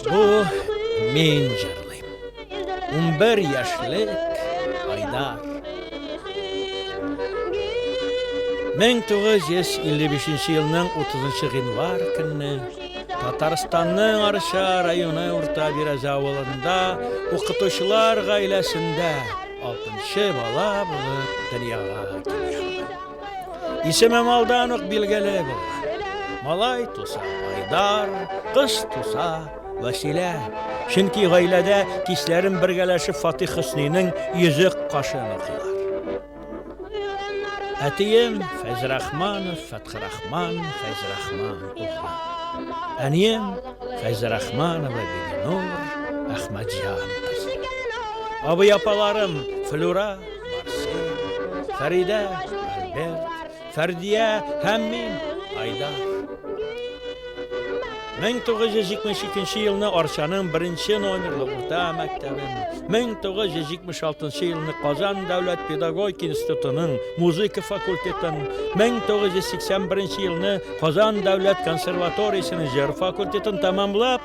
Бу мин җырлыйм. 11 яшьлек Айдар. 1955 елның 30 гыйнвар көнне Татарстанның Арча районы Урта Бирәзә авылында укытучылар гаиләсендә алтынчы бала булып дөньяга килгәнмен. Исемем алдан ук билгеле булган. Малай туса Айдар, кыз туса Вәсилә. Чөнки гаиләдә кичләрен бергәләшеп Фатих Хөснинең Йөзек кашын укыйлар. Әтием Фәйзрахманов Фәтхрахман Фәйзрахман углы. Әнием Фәйзрахманова Бибинур Әхмәтҗан кызы. Абый-апаларым Флюра, Марсель, Фәридә, Альберт, Фәрдия һәм мин, Айдар. 1972 елны Арчаның беренче номерлы урта мәктәбен, 1976 елны Казан дәүләт педагогика институтының музыка факультетын, 1981 елны Казан дәүләт консерваториясенең җыр факультетын тәмамлап,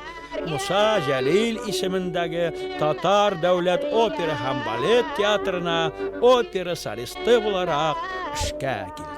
Муса Җәлил исемендәге Татар дәүләт опера һәм балет театрына опера солисты буларак эшкә килдем.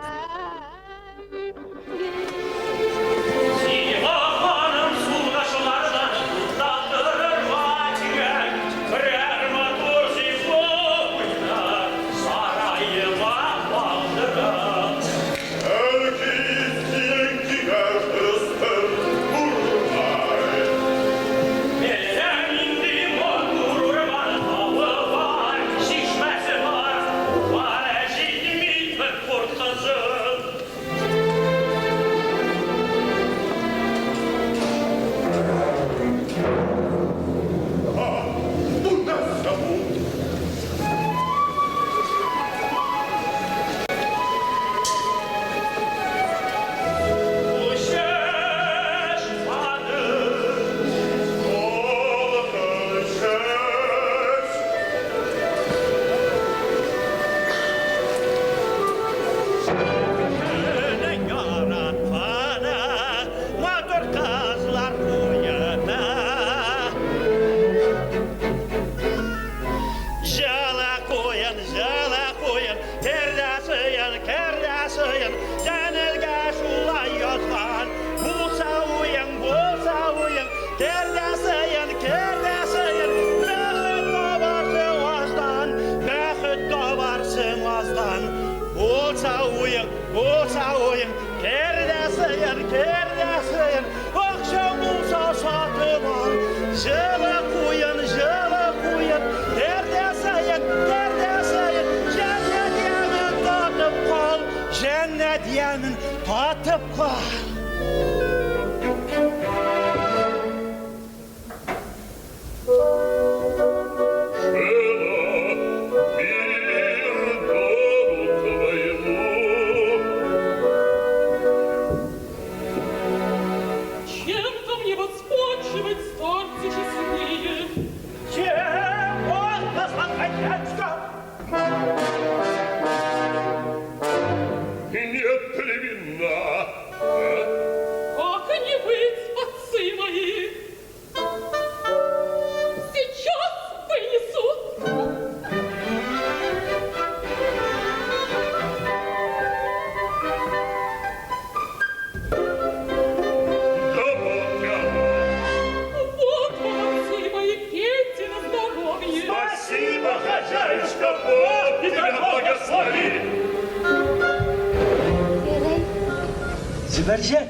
Зөбәрҗәт!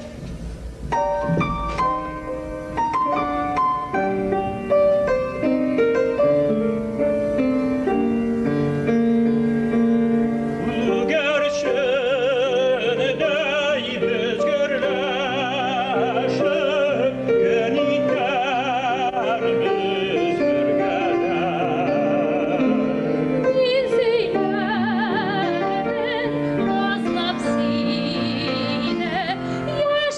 Мин сөйгәнем, назлап сине, яшь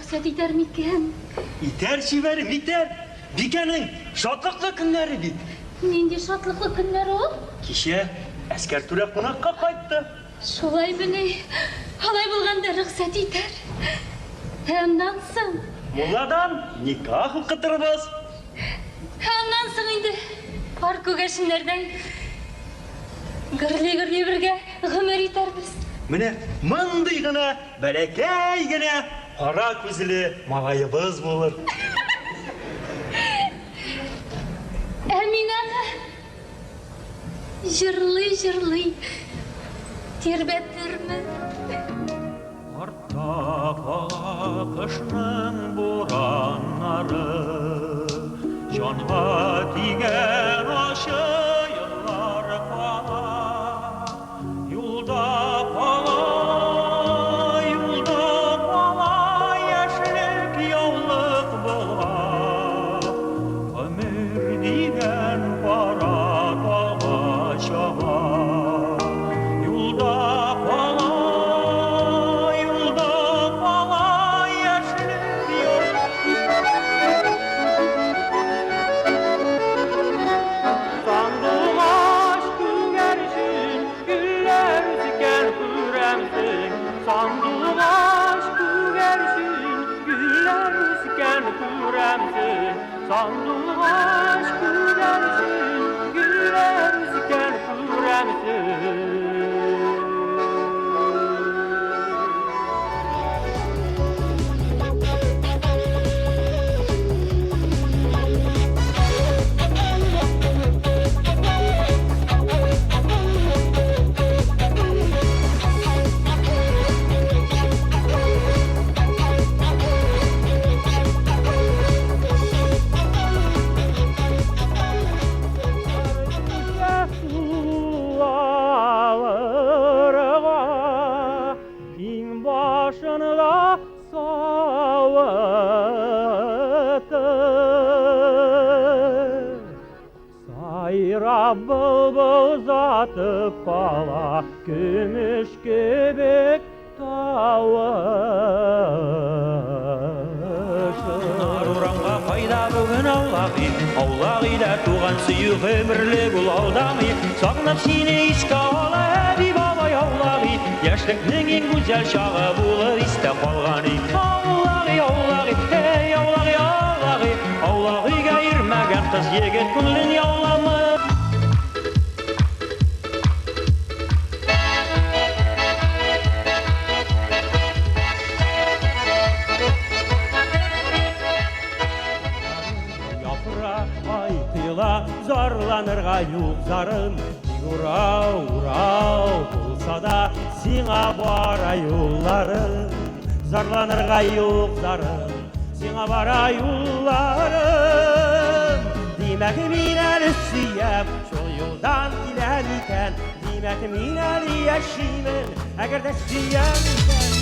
рөхсәт итәр микән? Итәр, чибәрем, итәр. Бикәнең шатлыклы көннәре бит. Нинди шатлыклы көннәр ул? Кичә Әскәр түрә кунакка кайтты. Шулаймыни? Алай булганда рөхсәт итәр. Ә аннан соң? Мулладан никах укытырбыз. Ә аннан соң инде пар күгәрченнәрдәй гөрли-гөрли бергә гомер итәрбез. Менә мондый гына бәләкәй генә кара күзле малаебыз булыр. Ә мин аны җырлый-җырлый тирбәтермен. Артта кала кышның бураннары, Җанга тигән ачы еллар кала. Юлда кала, юлда кала яшьлек яулык болгап, Гомер дигән кара тауга чаба. Юлда кала, юлда кала яшьлек Сандугач күгәрчен, гөлләр үскән күрәмсең. Сандугач күгәрчен, гөлләр үскән күрәмсең. Сандугач күгәрчен, гөлләр үскән күрәмсең. Суларга иңбашында савыты. Сайрап былбыл затып кала көмеш кебек тавышы. Урамга кайда бүген аулак өй, аулак өйдә туган сөю гомерлек ул алдамый. Сагынып сине искә ала әби бабай аулак өй, яшьлекнең иң гүзәл чагы булып истә калган өй. Аулак өй, аулак өй, эй, аулак өй, аулак өй, аулак өйгә йөрмәгән кыз егет күңелен яуламый. Яфрак ай тыела, зарланырга юк зарым. Тик урау, урау булса да, сиңа бара юлларым. Зарланырга юк зарым, сиңа бара юлларым. Димәк, мин әле сөям, шул юлдан киләм икән. Димәк, мин әле яшимен, әгәр дә сөям икән.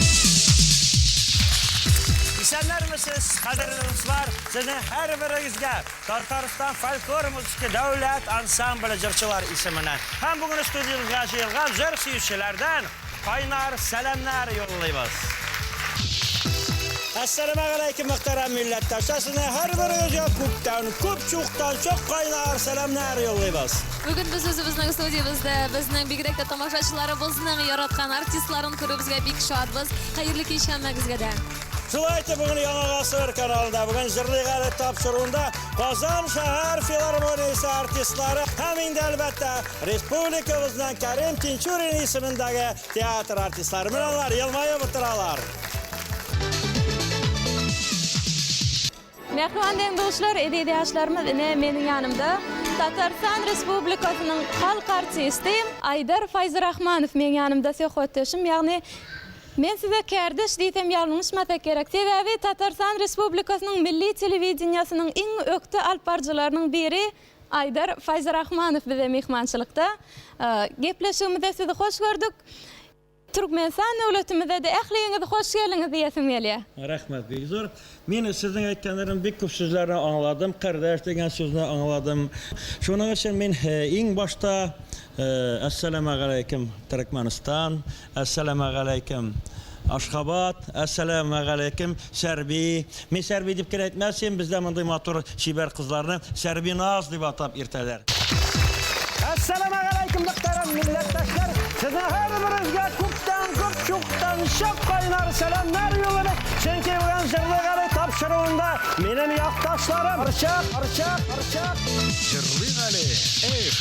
Исәннәрмесез, кадерле дуслар! Сезнең һәрберегезгә Татарстан фольклор музыка дәүләт ансамбле җырчылар исеменнән һәм бүген студиябезгә җыелган җыр сөючеләрдән кайнар сәламнәр юллыйбыз. Әссәламәгаләйкем, мөхтәрәм милләттәшләр! Сезнең һәрберегезгә күптән, күп чуктан чок кайнар сәламнәр юллыйбыз. Бүген без үзебезнең студиябездә безнең бигрәк тә тамашачыларыбызның яраткан артистларын күрүебезгә бик шатбыз. Хәерле кич һәммәгезгә дә. Шулай итеп, бүген Яңа гасыр каналында, бүген Җырлыйк әле тапшыруында Казан шәһәр филармониясе артистлары һәм инде, әлбәттә, республикабызның Кәрим Тинчурин исемендәге театр артистлары. Менә алар елмаеп утыралар. Mähriban deň-duşlar, eziz ýaşlarymyz, ine meniň ýanymda Tatarystan Respublikasynyň halk artisti Aýdar Faýzyrahmanow meň ýanymda söhbetdeşim, ýagny men size kärdeş diýsem ýalňyşmasa gerek. Sebäbi Tatarystan Respublikasynyň milli telewideniýasynyň iň ökde alypbaryjylarynyň biri Aýdar Faýzyrahmanow bize myhmançylykda. Gepleşigimize sizi hoş gördük. Türkmenistan döwletimize-de ähliňizi hoş geldiňiz diýesim gelýär. Рәхмәт, бик зур. Мин сезнең әйткәннәрнең бик күп сүзләрен аңладым, кардәш дигән сүзне аңладым. Шуның өчен мин иң башта Әссәламәгаләйкем, Төркмәнстан, Әссәламәгаләйкем, Ашхабад, әссәләмәгаләйкем, Сәрби. Мин Сәрби дип кенә әйтмәс идем, бездә мондый матур чибәр кызларны Сәрбиназ дип атап йөртәләр. Әссәләмәгаләйкем, мөхтәрәм милләттәшләр! Сезнең һәрберегезгә күптән күп, чуктан чык кайнар сәламнәр юллыйбыз. Чөнки бүген Җырлыйк әле тапшыруында минем якташларым Арча, Арча, Арча. Җырлыйк әле, эх!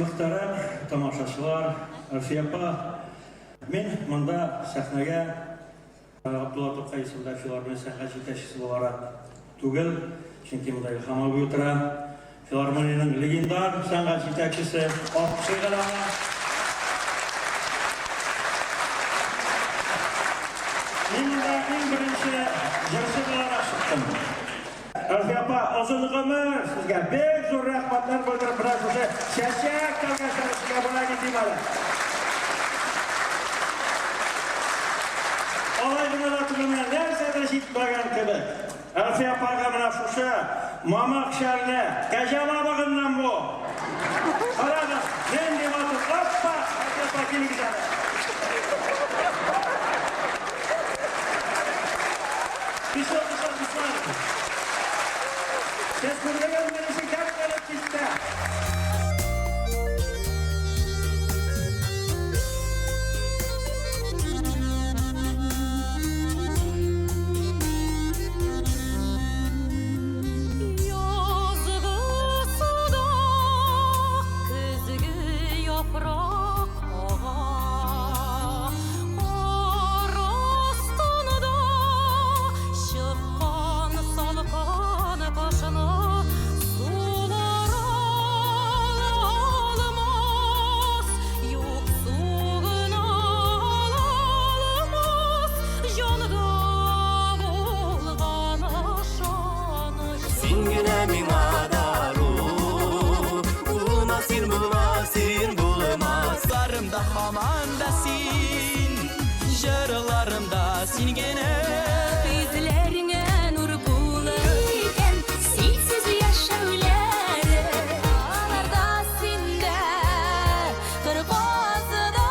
Мөхтәрәм тамашачылар, Әлфия апа, мин монда сәхнәгә Габдулла Тукай исемендәге филармония сәнгать җитәкчесе буларак түгел, чөнки монда Илһам абый утыра. Филармониянең легендар сәнгать җитәкчесе Акчыгыл аңа. Мин монда иң беренче җырчы буларак чыктым. Әлфия апа, озын гомер сезгә, бик зур рәхмәтләр белдереп, менә шушы чәчәк тәлгәшләрен сезгә бүләк итим әле. Алай гына да түгел, менә нәрсәдер җитмәгән кебек. Әлфия апага менә шушы Мамык шәлне, кәҗә мамыгыннан бу. Карагыз, нинди матур, аппак! Апа, килегез әле. Пішов, пішов, пішов. Сез күрдегез, мине кәп килеп китте. Язгы суда көзге яфрак ага. Кар астында чыккан салкын кышны сулар алмас, юк су гына алмас, җанда булган ышаныч. Син генә миңа дару. Булма син, булма син, булма. Ларымда һаман да син, җырларымда син генә. Күзләреңә нур булып икән синсез яшәүләре. Аларда синдә кыр казыда.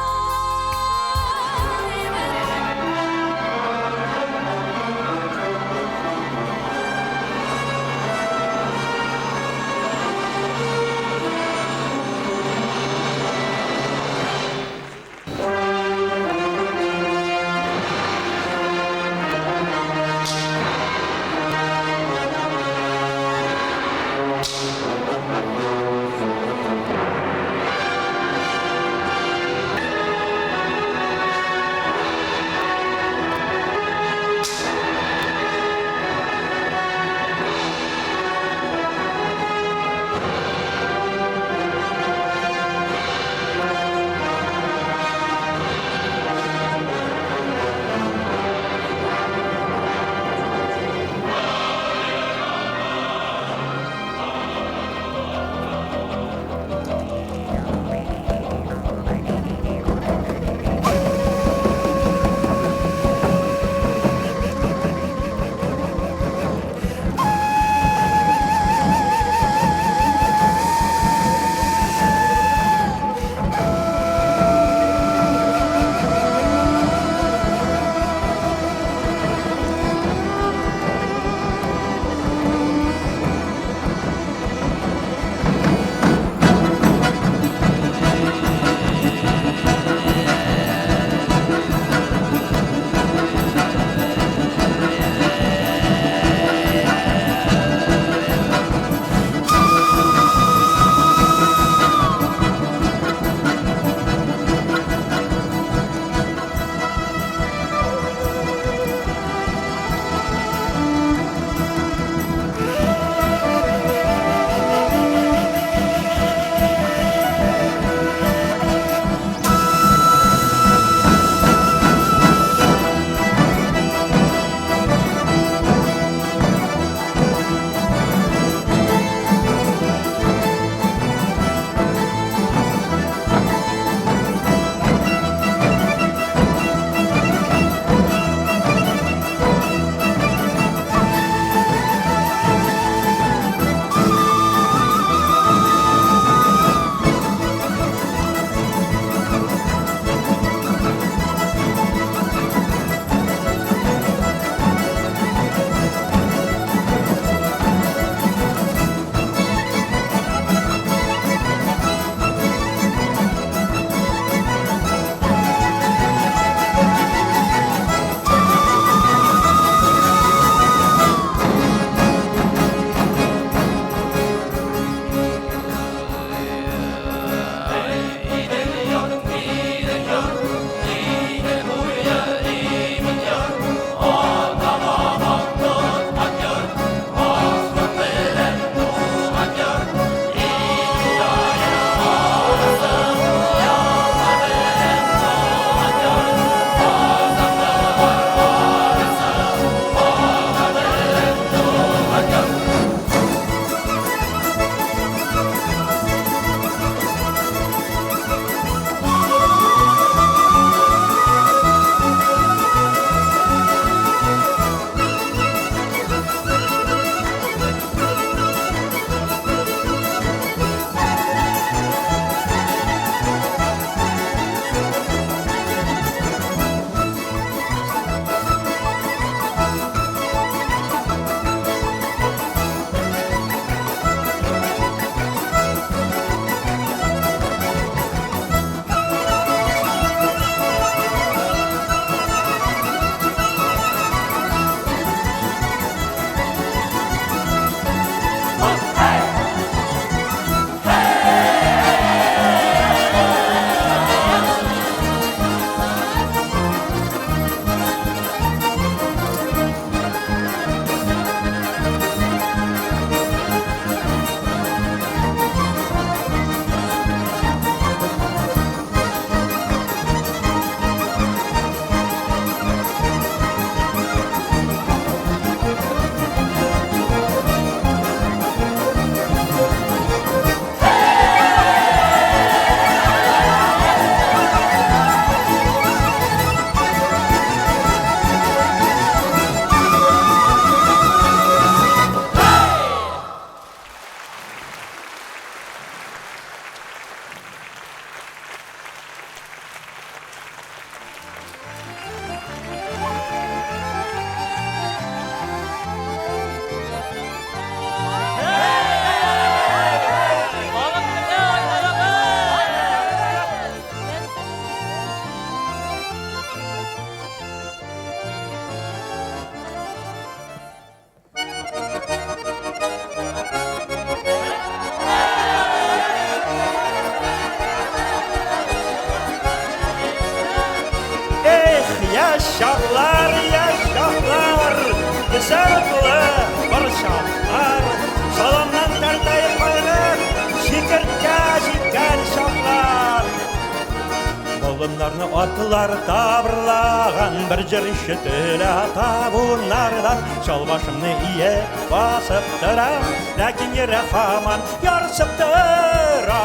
Болыннарны атлар табырлаган, бер җыр ишетелә табуннардан. Чал башымны иеп басып торам, ләкин йөрәк һаман ярсып тора.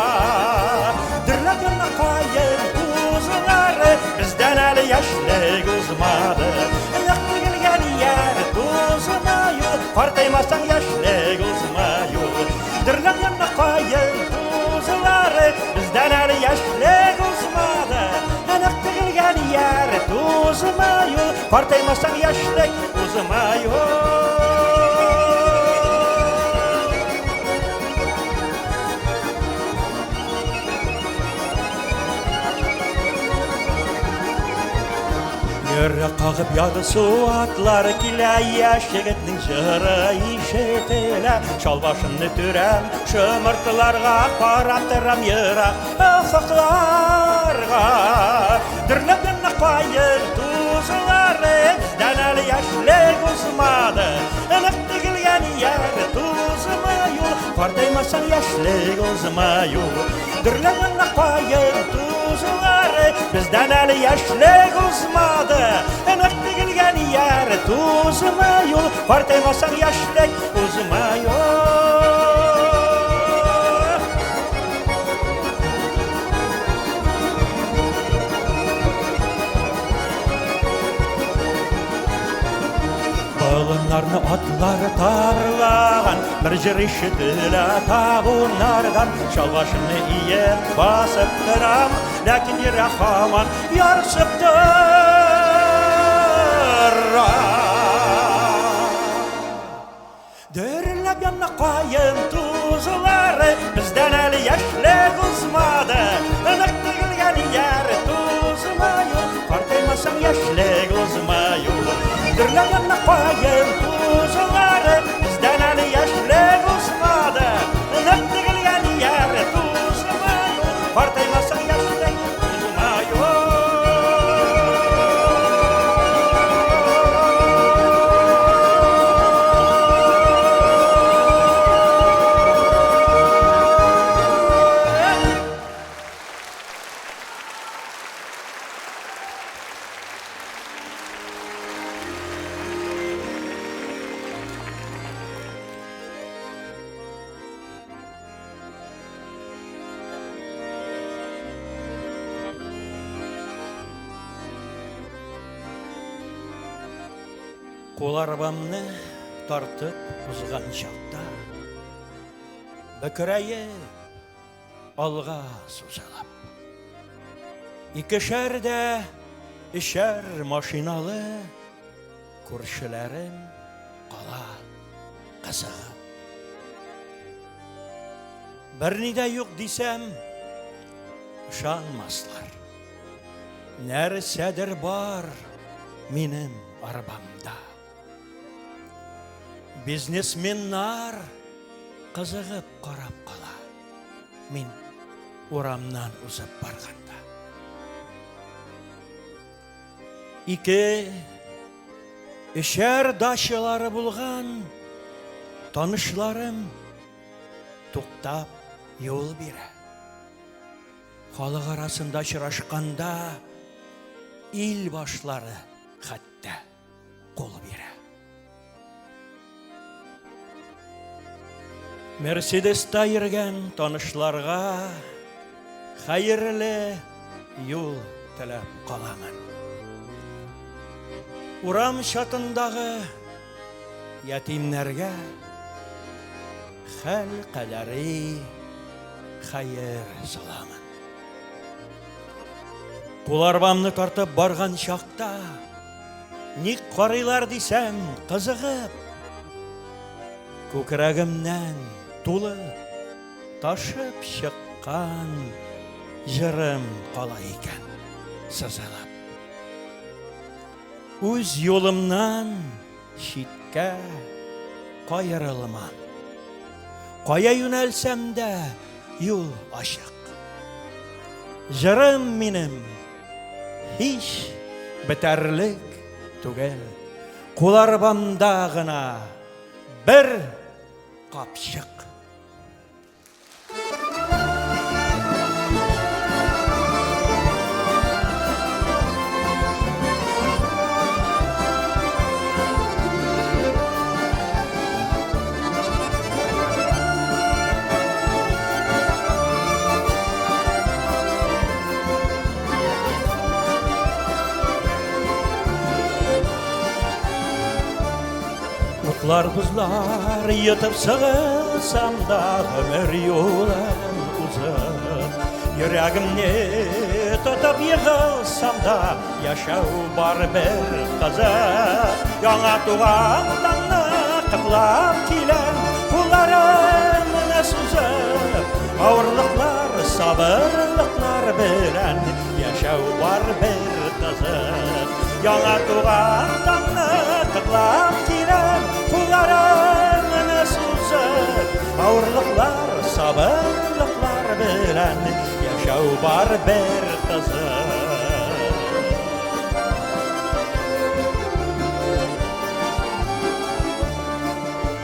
Дөрләп яна каен тузлары, бездән әле яшьлек узмады. Нык тегелгән ияр тузмаю, картаймасаң яшьлек узмаю. Дөрләп яна каен тузлары, бездән әле яшьлек узмады. Нык тегелгән ияр тузмаю, картаймасаң яшьлек узмаю. Йөрәк кагып ярсу атлар килә, яшь егетнең җыры ишетелә. Чал башымны төрәм, шымыртыларга карап торам ерак офыкларга. Дөрләп яна каен тузлары, бездән әле яшьлек узмады. Нык тегелгән ияр тузмаю, картаймасаң яшьлек узмаю. Дөрләп яна каен тузлары, бездән әле яшьлек узмады. Нык тегелгән ияр тузмаю, картаймасаң яшьлек узмаю. Болыннарны атлар тарлаган, бер җыр ишетелә табуннардан. Чал башымны иеп басып торам, ләкин йөрәк һаман ярсып тора. Дөрләп яна каен тузлары, бездән әле яшьлек узмады. Нык тегелгән ияр тузмаю, картаймасаң яшьлек узмаю. Дөрләп яна каен тузлары, бездән әле яшьлек узмады. Нык тегелгән ияр тузмаю, картаймасаң яшьлек узмаю. Кул арбамны тартып узган чакта, бөкрәеп алга сузылып, икешәр дә өчәр машиналы күршеләрем кала кызыгып. Берни дә юк дисәм, ышанмаслар. Нәрсәдер бар минем арбамда. Бизнесменнар кызыгып карап кала. Мин урамнан узып барганда. Ике, өчәр дачалары булган танышларым туктап юл бирә. Халык арасында очрашканда ил башлары хәтта кул бирә. Мерседеста йөргән танышларга хәерле юл теләп каламын. Урам чатындагы ятимнәргә хәл кадәри хәер саламын. Кул арбамны тартып барган чакта, ник карыйлар дисәм, кызыгып, күкрәгемнән тулып, ташып чыккан җырым кала икән сызылып. Үз юлымнан читкә каерылмам. Кая юнәлсәм дә юл ачык. Җырым минем һич бетәрлек түгел. Кул арбамда гына бер капчык. Ераклар бозлар йотып сыгылсам да, гомер юлын узып, йөрәгемне тотып егылсам да, яшәү бар бер кызык. Яңа туган таңны котлап киләм, кулларымны сузып, авырлыклар, сабырлыклар белән яшәү бар бер кызык. Яңа туган таңны котлап киләм, кулларымны сузып, авырлыклар, сабырлыклар белән яшәү бар бер кызык.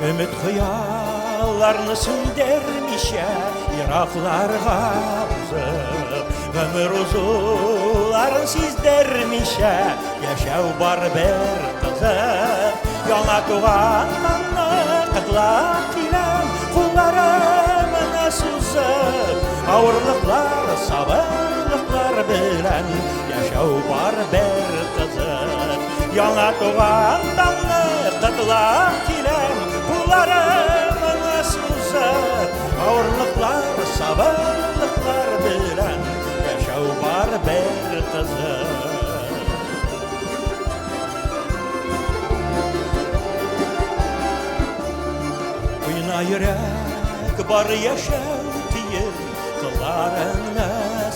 Өмет хыялларны сүндермичә, еракларга узып, гомер узуларын сиздермичә, яшәү бар бер кызык. Яңа туган таңны котлап киләм, кулларымны сузып, авырлыклар, сабырлыклар белән яшәү бар бер кызык. Яңа туган таңны котлап киләм, кулларымны сузып, авырлыклар, сабырлыклар белән яшәү бар бер кызык. Уйна йөрәк, бар яшәү көен, кылларыңны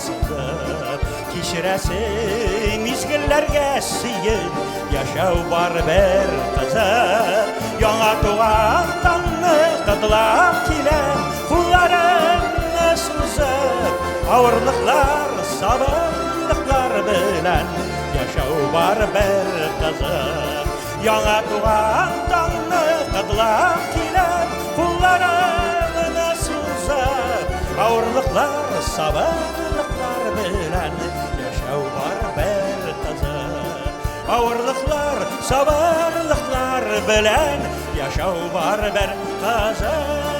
сызып, кичерәсең мизгелләргә сөен, яшәү бар бер кызык. Яңа туган таңны котлап киләм, кулларымны сузып, авырлыклар, сабырлыклар белән яшәү бар бер кызык. Яңа туган таңны котлап киләм, кулларымны сузып, авырлыклар, сабырлыклар белән яшәү бар бер кызык. Авырлыклар, сабырлыклар белән яшәү бар бер кызык.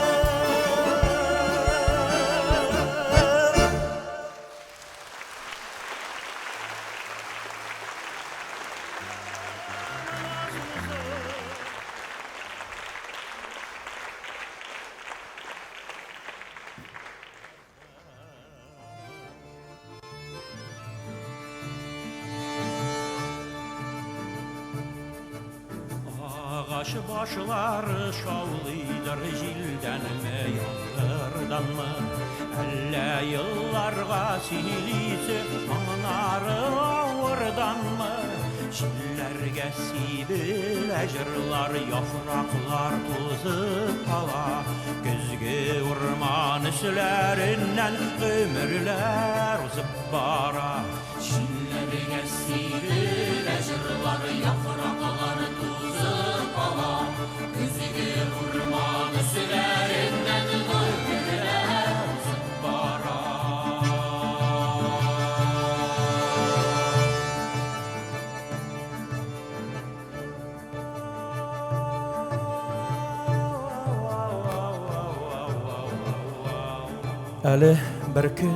Агач башлары шаулыйдыр җилдәнме, яңгырданмы, әллә елларга сөйлисе моңнары авырданмы? Җилләргә сибелә җырлар, яфраклар тузып кала. Көзге урман өсләреннән гомерләр узып бара. Җилләргә сибелә җырлар, яфраклар тузып кала. Көзге урман өсләреннән гомерләр узып бара. Әле бер көн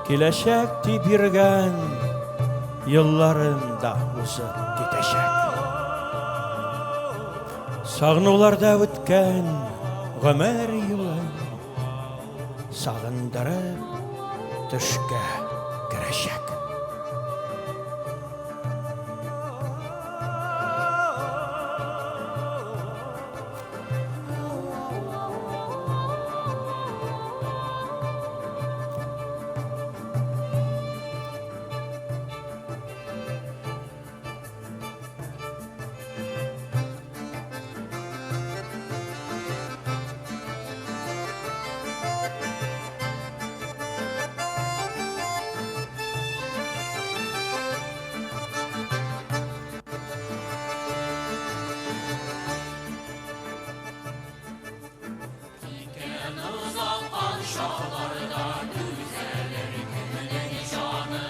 киләчәк дип йөргән елларым да узып китәчәк. Сагынуларда үткән гомер юлым сагындырып төшкә керәчәк. Киткән озаткан чакларда түзәлер кемнең җаны?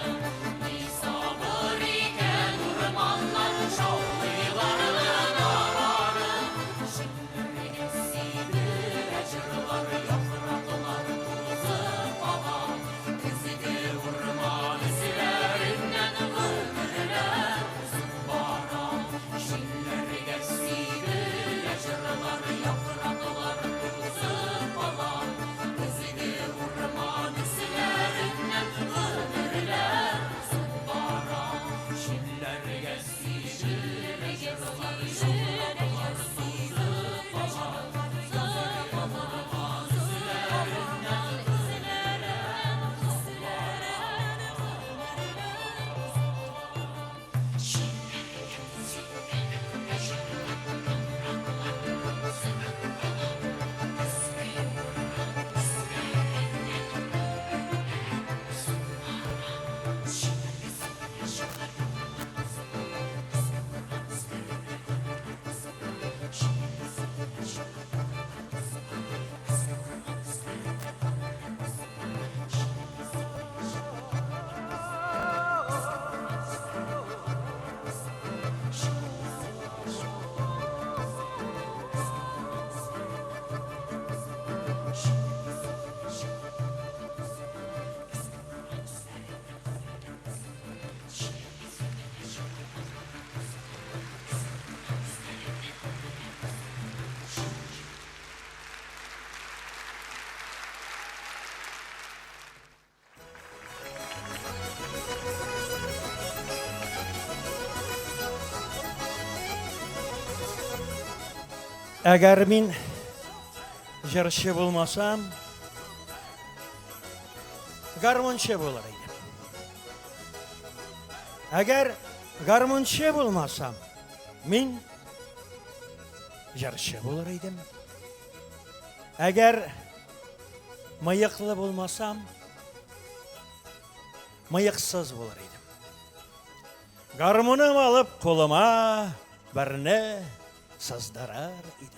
Ни сабыр икән урманнар шаулыйлар гыналары. Җилләргә сибелә җырлар, яфраклар тузып ага. Көзге урман өсләреннән гомерләр узып бара. Җилләргә сибелә. Әгәр мин җырчы булмасам, гармунчы булыр идем. Әгәр гармунчы булмасам, мин җырчы булыр идем. Әгәр мыеклы булмасам, мыексыз булыр идем. Гармуным алып кулыма берне сыздырыр идем.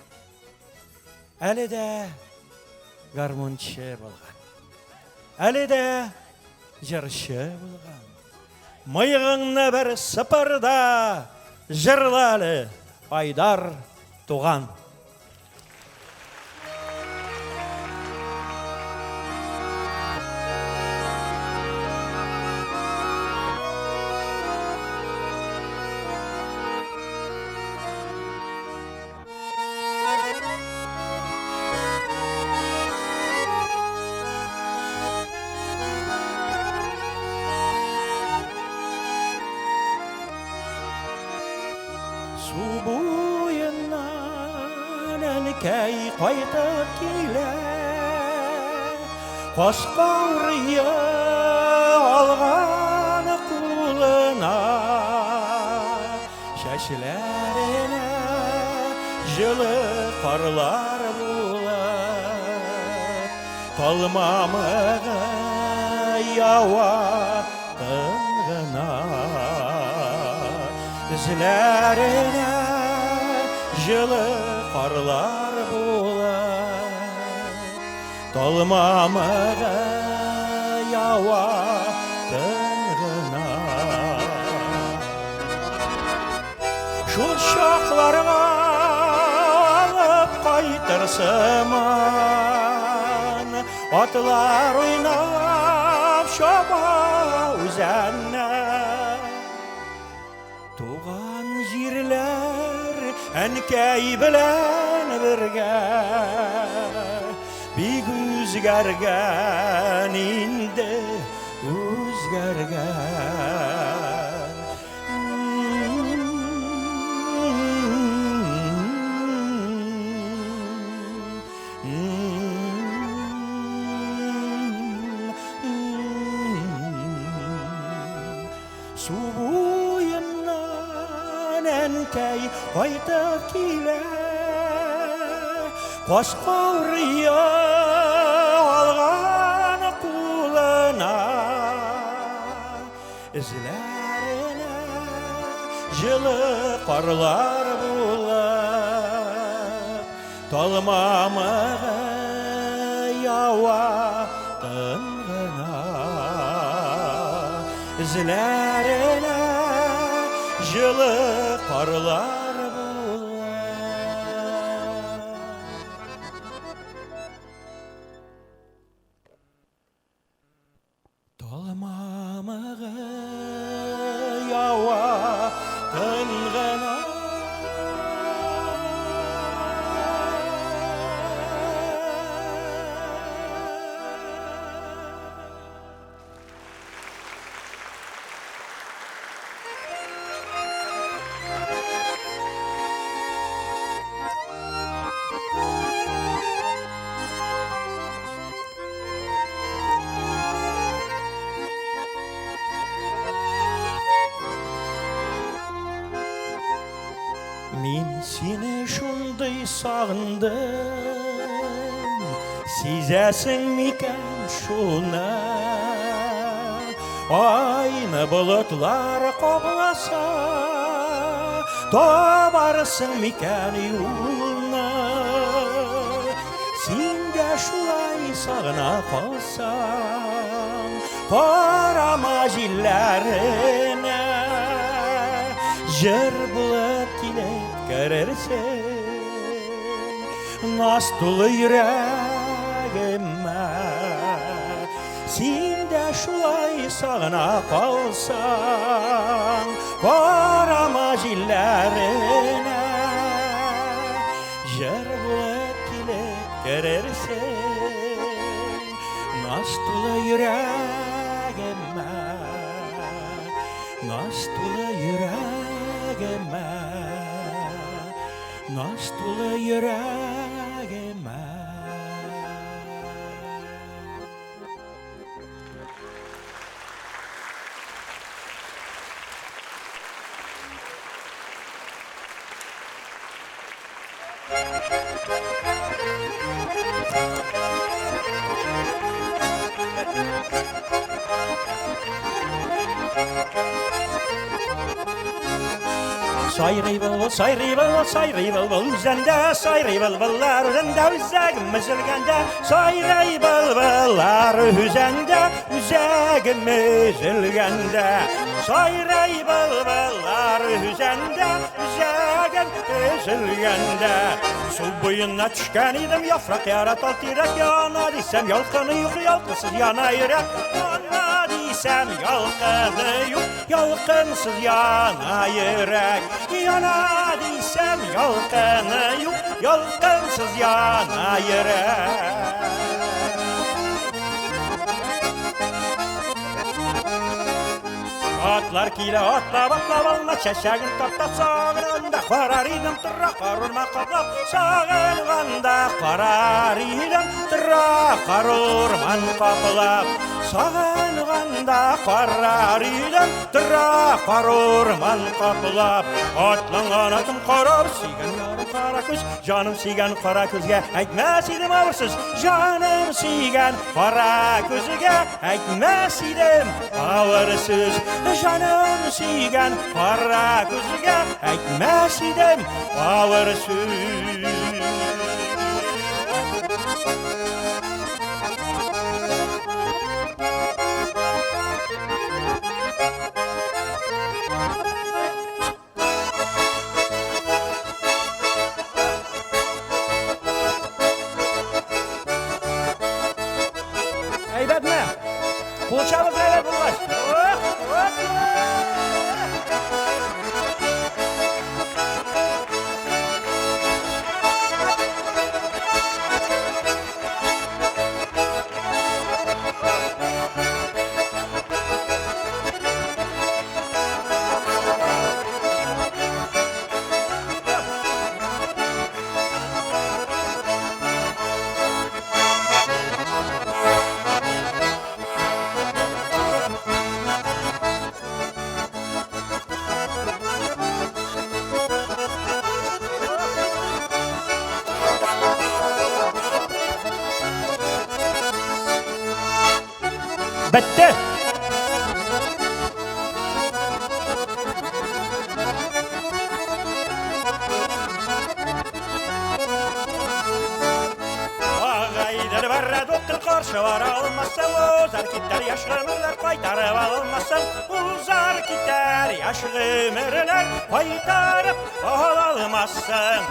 Әле дә гармунчы булган. Әле дә җырчы булган. Мыегыңны бер сыпыр да җырла әле, Айдар туган. Су буеннан әнкәй кайтып килә, Кашкаурые алган кулына, Чәчләренә җылы карлар булып, Талмамыгы ява тын гына. Эзләренә җылы карлар булып, Талмамыгы ява тын гына. Шул чакларга алып кайтыр сыман, Атлар уйнап чаба үзәннән. Туган җирләр әнкәй белән бергә бик үзгәргән инде, үзгәргән. Су буеннан әнкәй кайтып килә, Кашкаурыя алган кулына, Эзләренә җылы карлар булып, Талмамыгы ява тын гына. Эзләренә җылы карлар булып. Талмамыгы ява тын гына. Мин сине шундый сагындым, Сизәсең микән шуны? Айны болытлар капласа, Табарсың микән юлны? Син дә шулай сагына калсаң, Карама җилләренә, Җыр булып килеп керерсең, Наз тулы йөрәгемә. Син дә шулай сагына калсаң, Карама җилләренә, Җыр булып килеп керерсең, Наз тулы йөрәгемә, Наз тулы йөрәгемә. Наз тулы йөрәгемә. Сайрый былбыл, сайрый былбыл, сайрый былбыл үзәндә, сайрый былбыллар үзәндә, үзәгем өзелгәндә, сайрый былбыллар үзәндә, үзәгем өзелгәндә, сайрый былбыллар үзәндә, үзәгем өзелгәндә. Су буена төшкән идем, яфрак яра тал тирәк яна дисәм, ялкыны юк, ялкынсыз яна йөрәк, яна дисәм, ялкыны юк, Ялкынсыз яна йөрәк, яна дисәм, ялкыны юк, ялкынсыз яна йөрәк. Атлар килә атлап атлап алма чәчәген таптап сагынганда карар идем тора карурма каплап сагынганда карар идем тора карурман каплап Сагынганда карар идем, тора кар урман каплап. Атланган атым карар, сөйгән ярым кара күз, җаным сөйгән кара күзгә әйтмәс идем авыр сүз. Җаным сөйгән кара күзгә әйтмәс идем авыр сүз. Җаным сөйгән кара күзгә әйтмәс идем авыр сүз. Әйбәтме? Кул чабып әйбәт булгач. Ох, ох, Бетте. Агайдыр барра доктор каршы бара алмасаң, узар китәр яшь гомерләр кайтарып алмасаң, узар китәр яшь гомерләр кайтарып ала алмассың.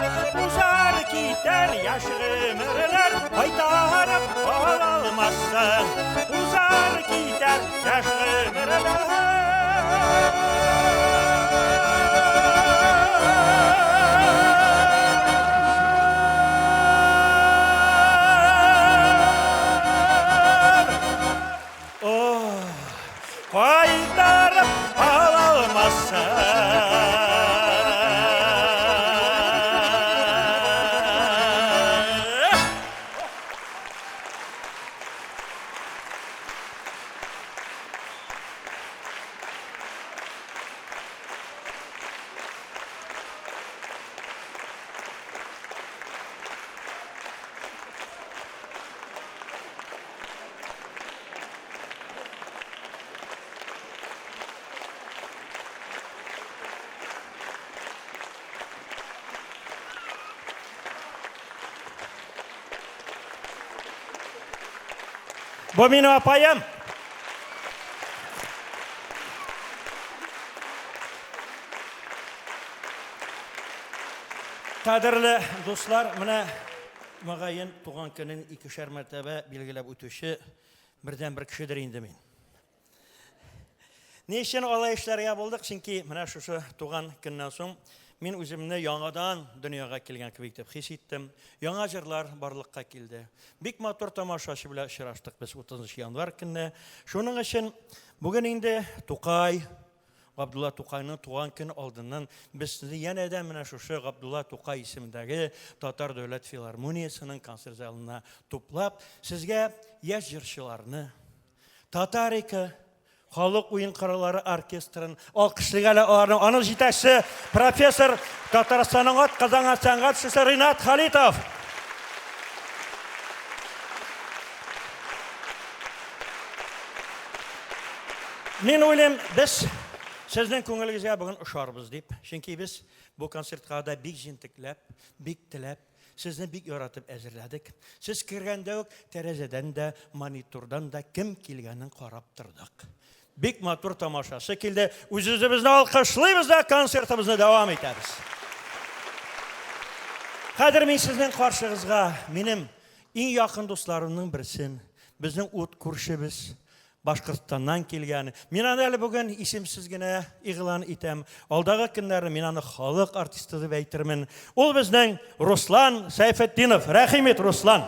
Узар китәр яшь гомерләр кайтарып ала алмассың. Узар китәр яшь гомерләр. Oh, кайтарып ала алмассың. Бу минем апаем. Кадерле дуслар, менә мөгаен туган көнен икешәр мәртәбә билгеләп үтүче бердән-бер кешедер инде мин. Ни өчен алай эшләргә булдык? Чөнки менә шушы туган көннән соң мин үземне яңадан дөньяга килгән кебек итеп хис иттем. Яңа җырлар барлыкка килде. Бик матур тамашачы белән очраштык без 30 январь көнне. Шуның өчен бүген инде Тукай, Габдулла Тукайның туган көн алдыннан без сезне янәдән менә шушы Габдулла Тукай исемендәге Татар дәүләт филармониясенең концерт залына туплап, сезгә яшь җырчыларны, Татарика халык уен кораллары оркестрын алкышлыйк әле аларны. Аның җитәкчесе профессор Татарстанның атказанган сәнгать кешесе Ринат Халитов. Мин уйлыйм, без сезнең күңелегезгә бүген ошарбыз дип. Чөнки без бу концертка да бик җентекләп, бик теләп, сезне бик яратып әзерләдек. Сез кергәндә үк тәрәзәдән дә, монитордан да кем килгәнен карап тордык. Бик матур тамашасы килде. Үз-үзебезне алкышлыйбыз да концертыбызны дәвам итәбез. Хәзер мин сезнең каршыгызга минем иң якын дусларымның берсен, безнең ут күршебез, Башкортстаннан килгән. Мин аны әле бүген исемсез генә игълан итәм. Алдагы көннәрне мин аны халык артисты дип әйтермен. Ул безнең Руслан Сәйфетдинов. Рәхим ит, Руслан.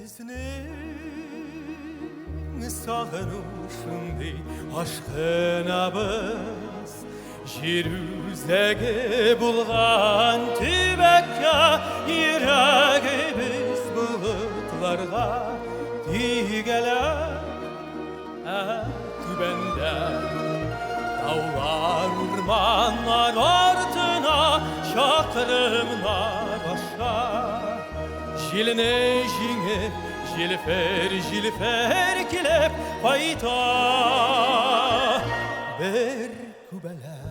Безнең сагыну шундый ашкынабыз Җир үзәге булган төбәккә йөрәгебез болытларга тигәлә. Ә түбәндә таулар, урманнар артына чакрымнар аша. Җилне җиңеп, җилфер-җилфер килеп кайта бер күбәләк.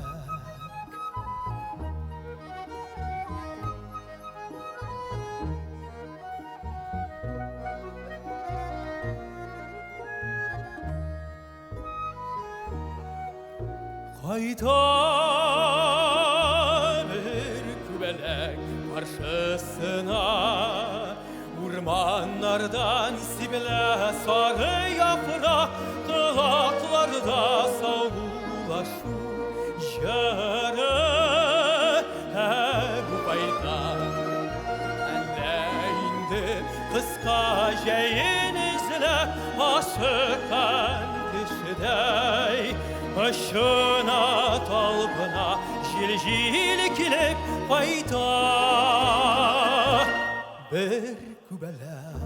Кайта бер күбәләк каршысына Урманнардан сибелә сары яфрак Колакларда саубуллашу җыры Ә бу кайта әллә инде Кыска җәен эзләп ашыккан кешедәй Очына талпына җил-җил килеп кайта Бер күбәләк.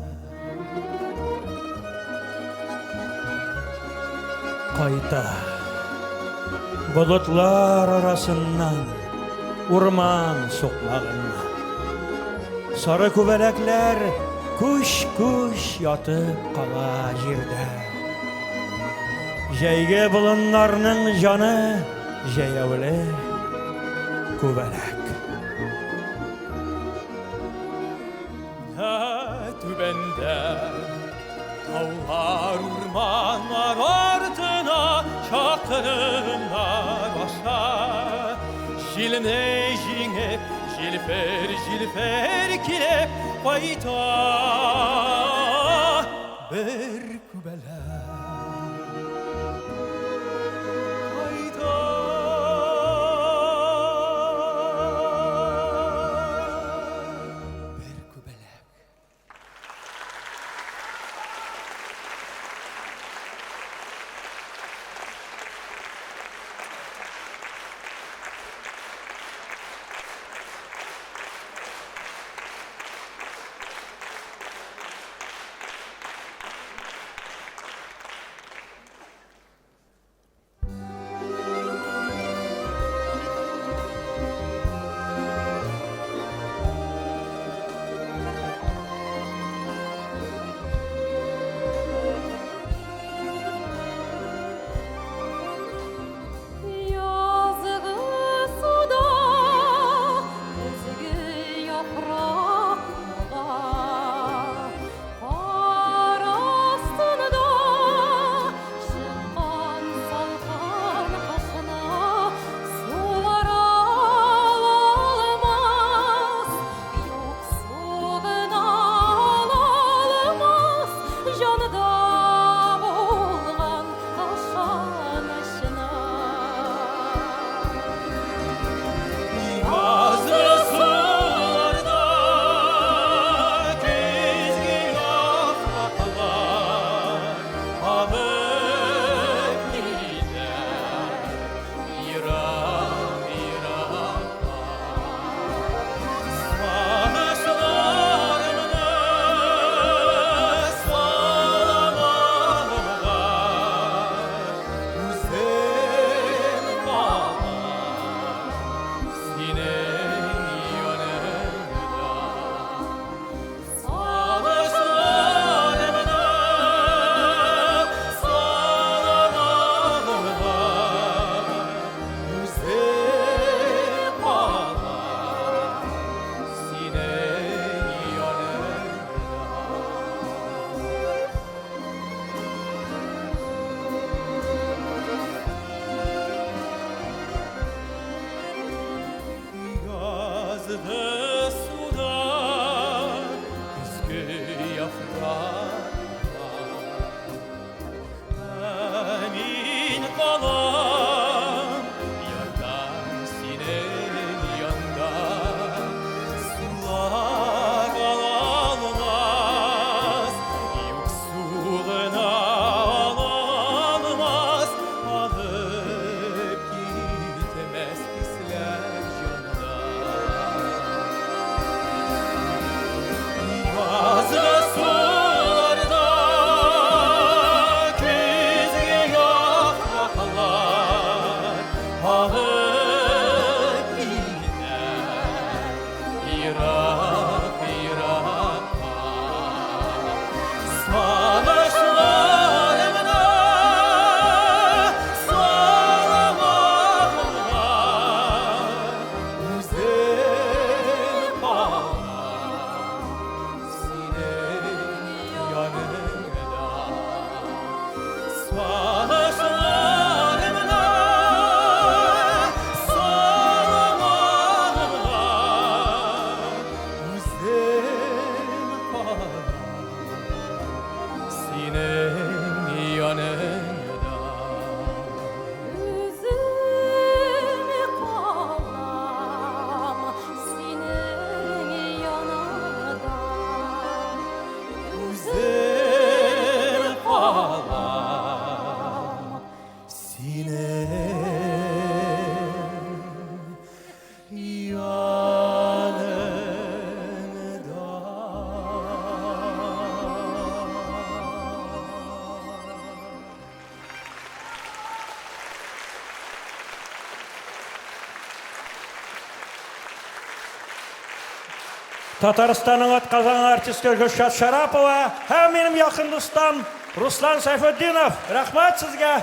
Кайта. Болытлар арасыннан, урман сукмагыннан. Сары күбәләкләр күч-күч ятып кала җирдә. Җәйге болыннарның җаны җәяүле күбәләк. Түбәндә таулар, урманнар артына чакрымнар аша Җилне җиңеп, җилфер-җилфер килеп кайта бер күбәләк. Кайта бер күбәләк. Татарстанның атказанган артисты Гөлшат Шарапова һәм минем якын дустым Руслан Сайфетдинов. Рәхмәт сезгә!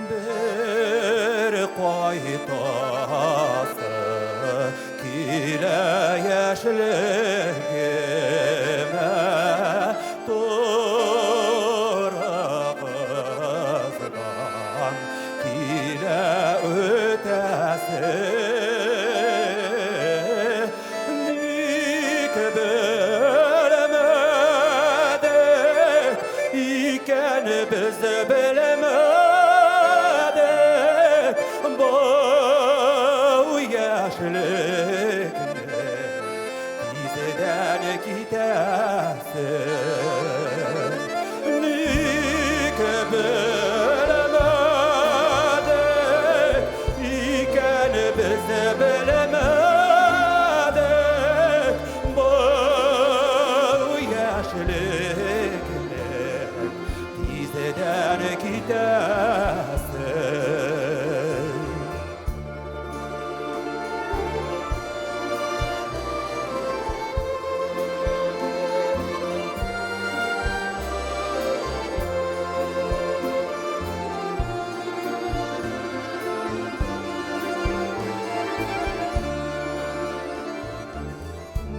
Бер кайтасы килә яшьлегемә, Торыгыздан килә үтәсе. Ник белмәдек икән без, белмәдек бу яшьлекне тиздән китәсен.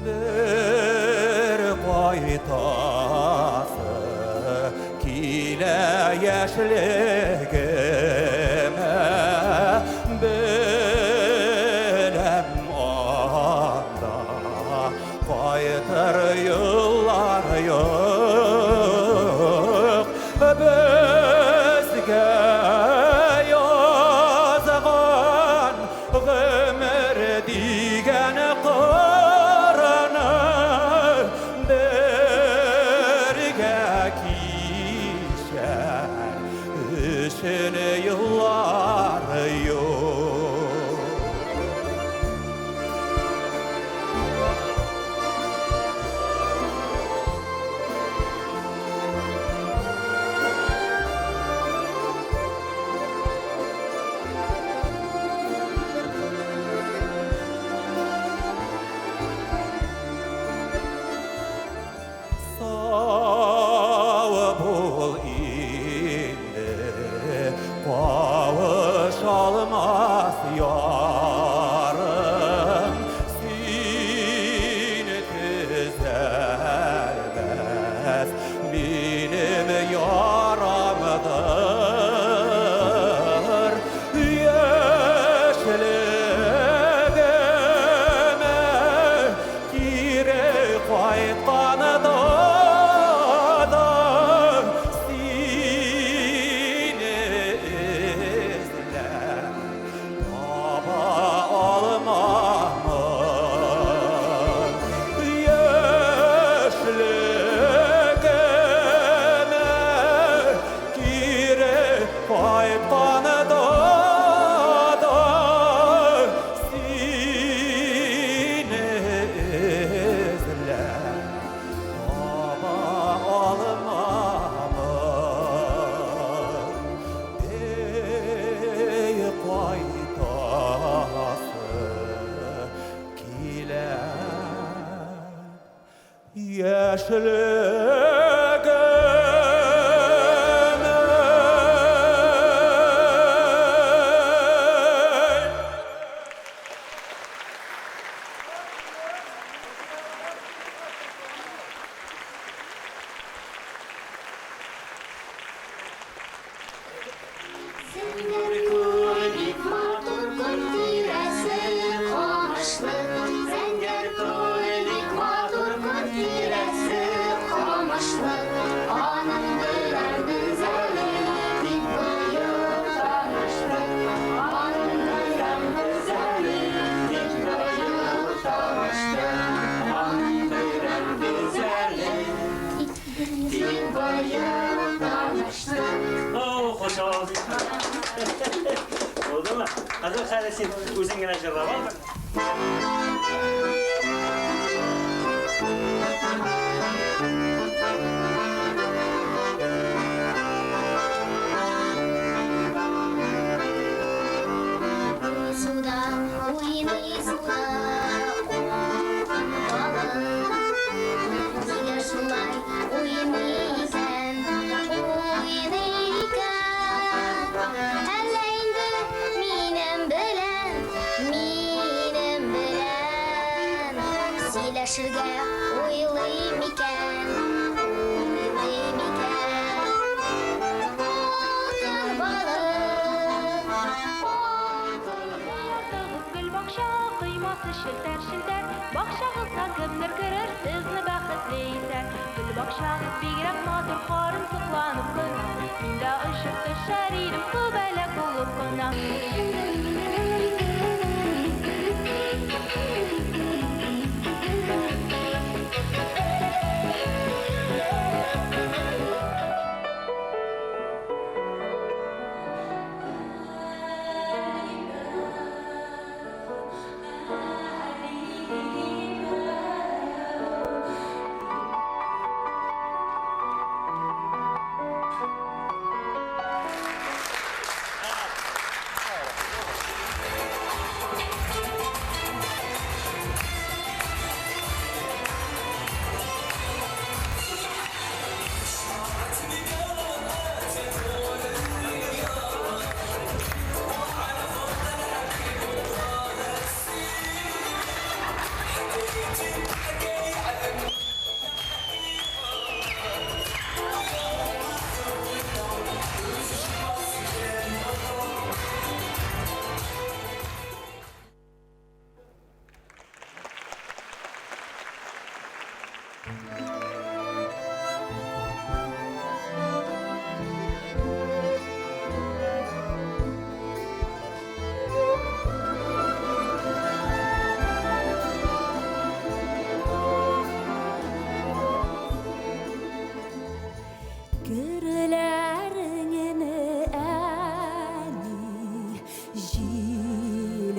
Бер кайтасы килә яшьлегемә, беләм анда кайтыр юллар юк. Безгә язган гомер дигән кырны бергә кичәр өчен еллар юк. Сау бул инде, кавышалмас ярым, син төзәлмәс минем ярамдыр. Яшьлегемә кире кайтканда да сине эзләп таба алмамын. Яшьлегемә кире кайтканда да сине эзләп таба алмамын. Эй, кайтасы килә яшьлегемә. Зәңгәр күл бик матур күл, тирәсе камышлы. Зәңгәр күл бик матур күл, тирәсе камышлы. Аның белән без әле бик быел таныштык. Аның белән без әле бик быел таныштык. Аның белән без әле бик быел таныштык. О, кушал. Булдымы? Хәзер хәзер син үзең генә җырлап ал. Суда уйный суда алтын балык. Нигә шулай уйный икән, уйный икән? Әллә инде минем белән, минем белән сөйләшергә уйлый микән, уйлый микән? Алтын балык, алтын Ятыгыз гөлбакча, коймасы челтәр-челтәр. Бакчагызга кемдер керер, сезне бәхетле итәр. Гөлбакчагыз бигрәк матур, карым сокланып кына. Мин дә очып төшәр идем, күбәләк булып кына.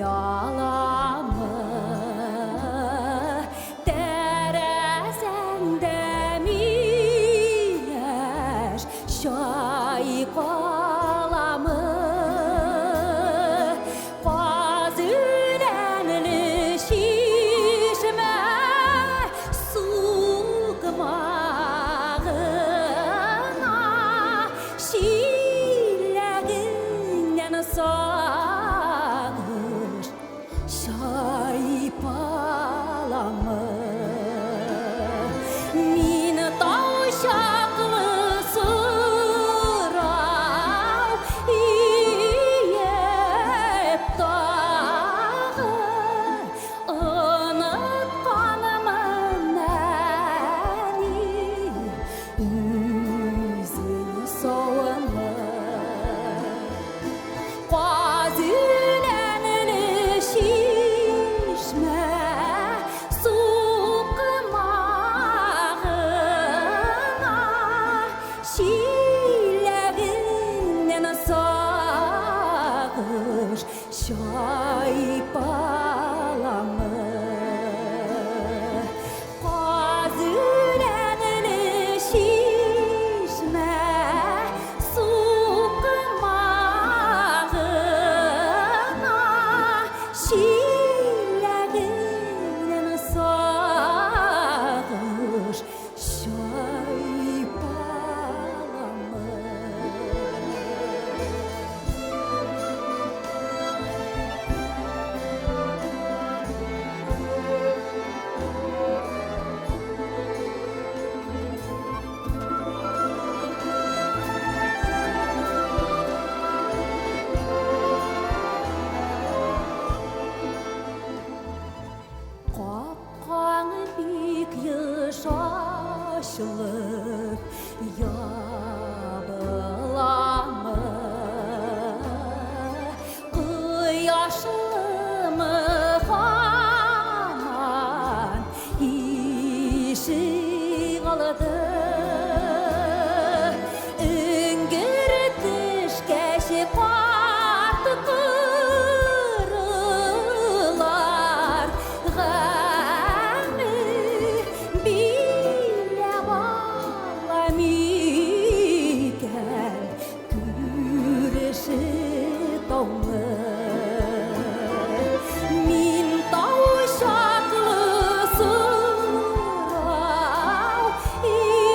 Аламы? Тәрәзәңдә миләш чайкаламы? Каз үләнле чишмә сукмагына чиләгеннән сагыш чайпаламы? Мин тау чаклы сорау иеп тагы онытканмын әни үзең саумы? Каз үләнле чишмә сукмагына чиләгеннән сагыш чайпаламы? Каз үләнле чишмә сукмагына чиләгеннән сагыш чайпаламы? Капкаң бик еш ачылып ябыламы? Кояшлымы һаман ишек алды? Эңгер төшкәч каты кырылар гаме биләп ала микән күрше тауны? Мин тау чаклы сорау иеп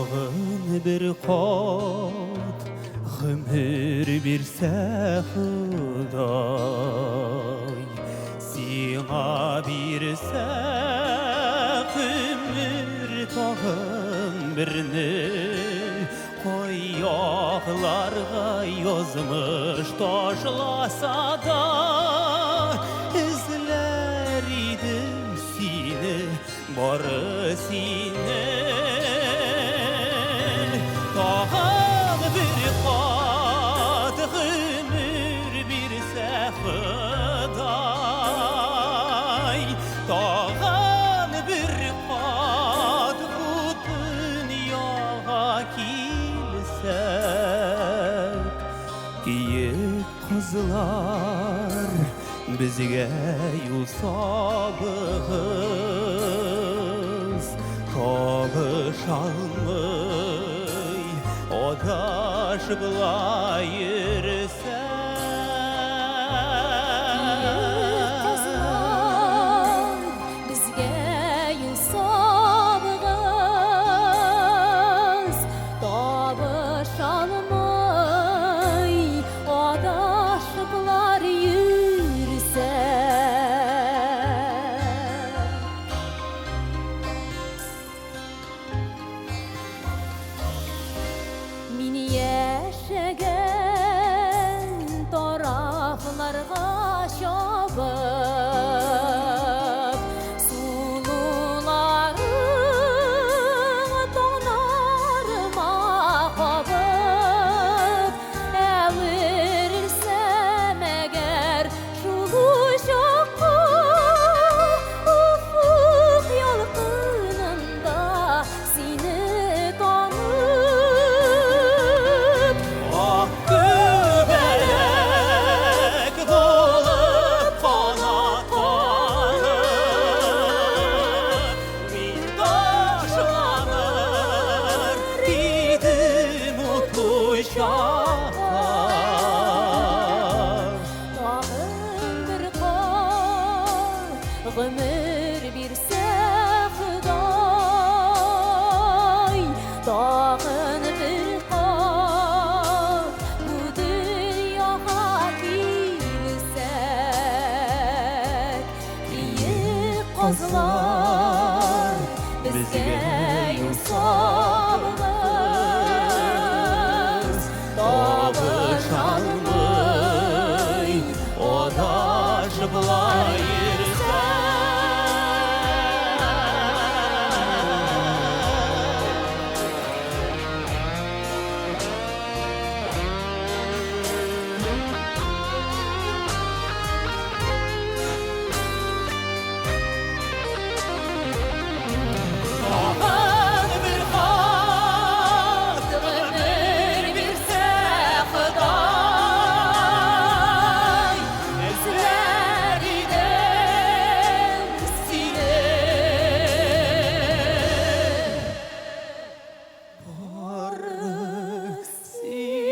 Тагын бер кат гомер бирсә Ходай, Сиңа бирсә гомер тагын берне, Кай якларга язмыш ташласа да, Эзләр идем сине, Бары сине. Тагын бер кат гомер бирсә Ходай, Тагын бер кат бу дөньяга килсәк, Киек кызлар, безгә юл сабыгыз, Табышалмый адашыплар йөрсәк. Киек кызлар, безгә юл сабыгыз, Табышалмый адашыплар йөрсәк. Мин яшәгән тарафларга чабып, Сулуларың таңнарыма кабып, Әверелсәм әгәр шул учакка, Офык ялкынында сине танып. Ак күбәләк булып канат кагып, Мин ташланыр идем утлы учакка. Тагын бер кат гомер бирсә Ходай, Тагын бер кат бу дөньяга килсәк, Киек казлар, безгә юл сабыгыз, Табышалмый адашыплар йөрсәк. Тагын бер кат гомер бирсә Ходай, Эзләр идем сине. Бары сине.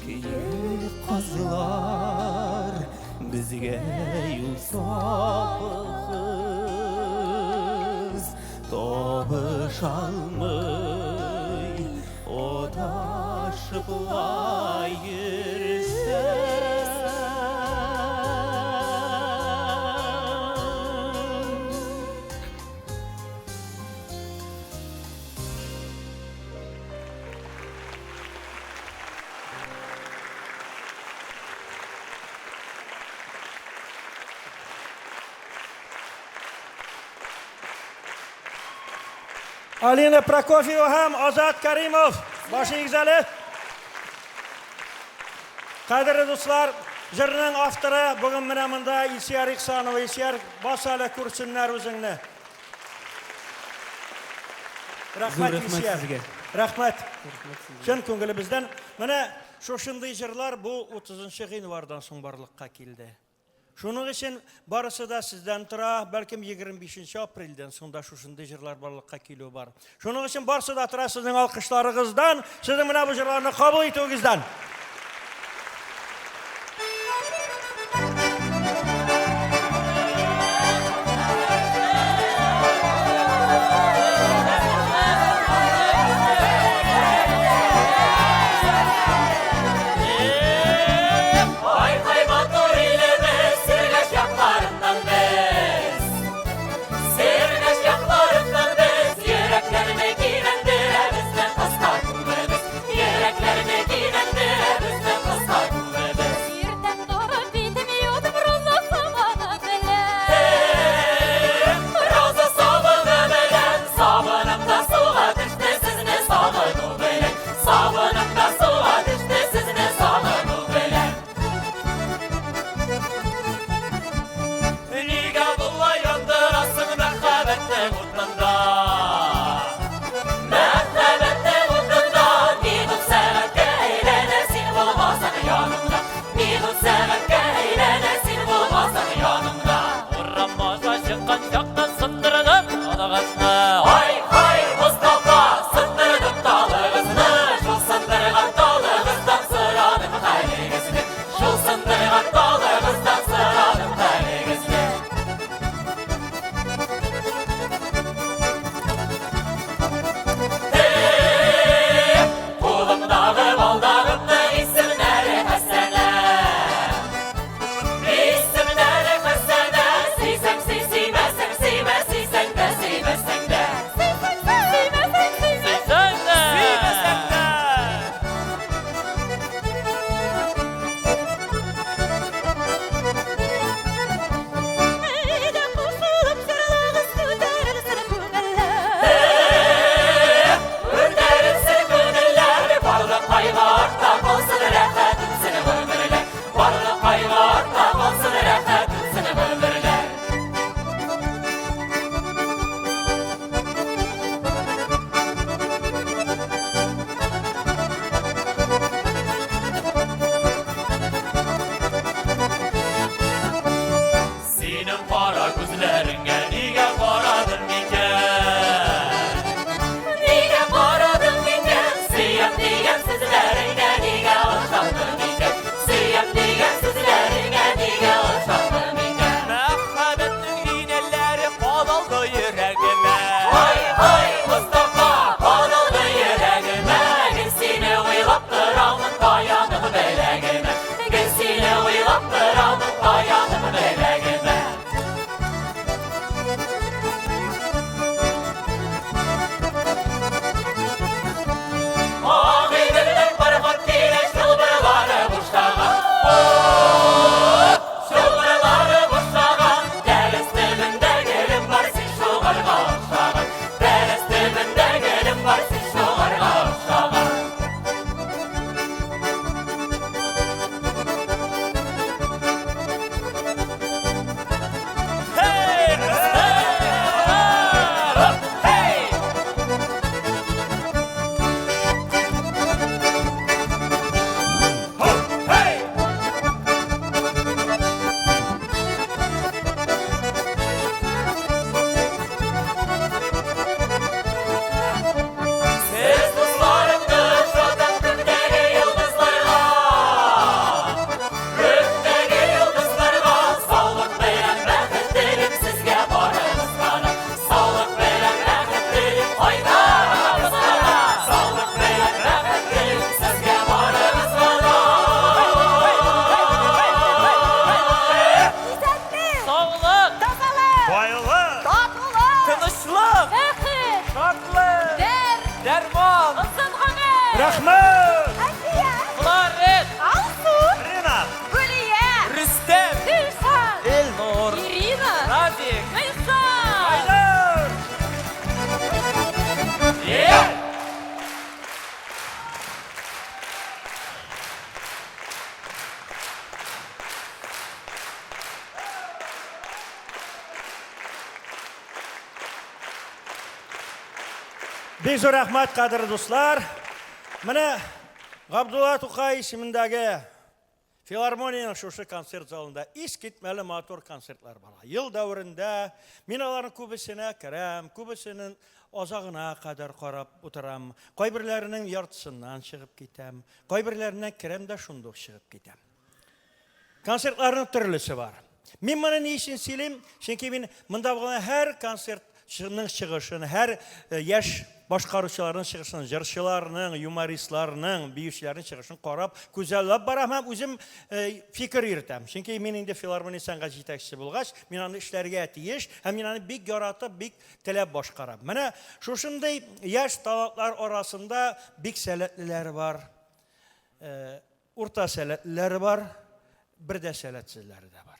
Киек казлар, безгә юл сабыгыз, Табышалмый адашыплар йөрсәк. Алина Прокофьева һәм Азат Каримов. Баш иегез әле. Кадерле дуслар, җырның авторы бүген менә монда Илсөяр Ихсанова. Илсөяр, бас әле күрсеннәр үзеңне. Рәхмәт, Зур рәхмәт Илсөяр. сезгә. Рәхмәт. Чын күңелебездән. Менә шушындый җырлар бу 30 гыйнвардан соң барлыкка килде. Шуның өчен барысы да сездән тора, бәлкем 25 апрельдән соң да шушындый җырлар барлыкка килү бар. Шуның өчен барысы да тора сезнең алкышларыгыздан, сезнең менә бу җырларны кабул итүегездән. Мәхәббәтнең утында. Мәхәббәтнең утында минут сәгатькә әйләнә син булмасаң янымда. Минут сәгатькә әйләнә син булмасаң янымда. Урамга чыккан чакта сындырдым талыгызны. Ай-һай, Мостафа, сындырдым талыгызны. Шул сындырган талыгыздан сорадым хәлегезне. Шул сындырган талыгыздан сорадым хәлегезне. Кулымдагы балдагымның исемнәре Хәсәнә. Исемнәре Хәсәнә. Сөйсәң сөй, сөймәсәң сөймә, сөйсәң дә, сөймәсәң дә. Сөйсәң дә, Сөймәсәң дә. Әйдә кушылып җырлагыз, күтәрелсен күңелләр. Күтәрелсен күңелләр, барлык кайгы артта калсын, рәхәт үтсен гомерләр. Барлык кайгы артта калсын, рәхәт үтсен гомерләр. Синең кара күзләреңә нигә карадым микән? Нигә карадым микән? Сөям дигән сүзләреңә нигә ышандым микән? Сөям дигән сүзләреңә нигә ышандым микән? Мәхәббәтнең инәләре кадалды йөрәгемә. Ай-һай, Мостафа, кадалды йөрәгемә. Гел сине уйлап торамын, таянып беләгемә. Гел сине уйлап торамын, таянып беләгемә. Агыйделдән пароход килә, чылбырлары бушаган. Чылбырлары бушаган. Тәрәз төбендә гөлем бар, син шуңарга охшаган. Тәрәз төбендә гөлем бар, син шуңарга охшаган. Hey! Hey! Сез дусларымны ошатам күктәге йолдызларга. Күктәге йолдызларга саулык белән бәхет телим сезгә барыгызга да. Саулык белән бәхет телим кайтарыгызга да. Саулык белән бәхет телим сезгә барыгызга да. Исәнлек, Саулык, тазалык, Байлык! татулык, тынычлык, бәхет, шатлык, дәрт, дәрман, озын гомер. Рәхмәт! Әлфия, Флорид, Алсу, Ринат! Гөлия, Рөстәм, Гөлшат, Элнур, Ирина, Радик, Гөлшат. Айдар! Yeah! Бик зур рәхмәт, кадерле дуслар. Менә Габдулла Тукай исемендәге филармониянең шушы концерт залында искитмәле матур концертлар бара. Ел дәверендә мин аларның күбесенә керәм, күбесенең азагына кадәр карап утырам. Кайберләренең яртысыннан чыгып китәм, кайберләренә керәм дә шундук чыгып китәм. Концертларның төрлесе бар. Мин моны ни өчен сөйлим? Чөнки мин монда булган һәр концертчының чыгышын, һәр яшь башкаручыларның чыгышын, җырчыларның, юмористларның, биючеләрнең чыгышын карап, күзаллап барам һәм үзем фикер йөртәм. Чөнки мин инде филармония сәнгать җитәкчесе булгач, мин аны эшләргә тиеш һәм мин аны бик яратып, бик теләп башкарам. Менә шушындый яшь талантлар арасында бик сәләтлеләре бар. Урта сәләтлеләре бар, бер дә сәләтсезләре дә бар.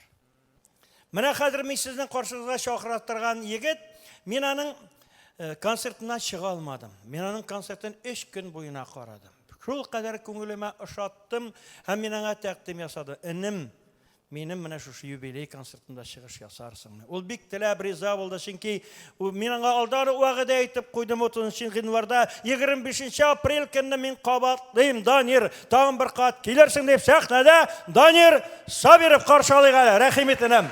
Менә хәзер мин сезнең каршыгызга чакыра торган егет, мин аның концертыннан чыга алмадым. Мин аның концертын 3 көн буена карадым. Шул кадәр күңелемә ошаттым һәм мин аңа тәкъдим ясадым. Энем, Минем менә шушы юбилей концертында чыгыш ясарсыңмы? Ул бик теләп риза булды, чөнки мин аңа алдан ук вәгъдә итеп куйдым 30 гыйнварда, 25 апрель көнне мин кабатлыйм, Данир, тагын бер кат килерсең дип сәхнәдә Данир Сабиров каршы алыйк әле, рәхим ит, энем.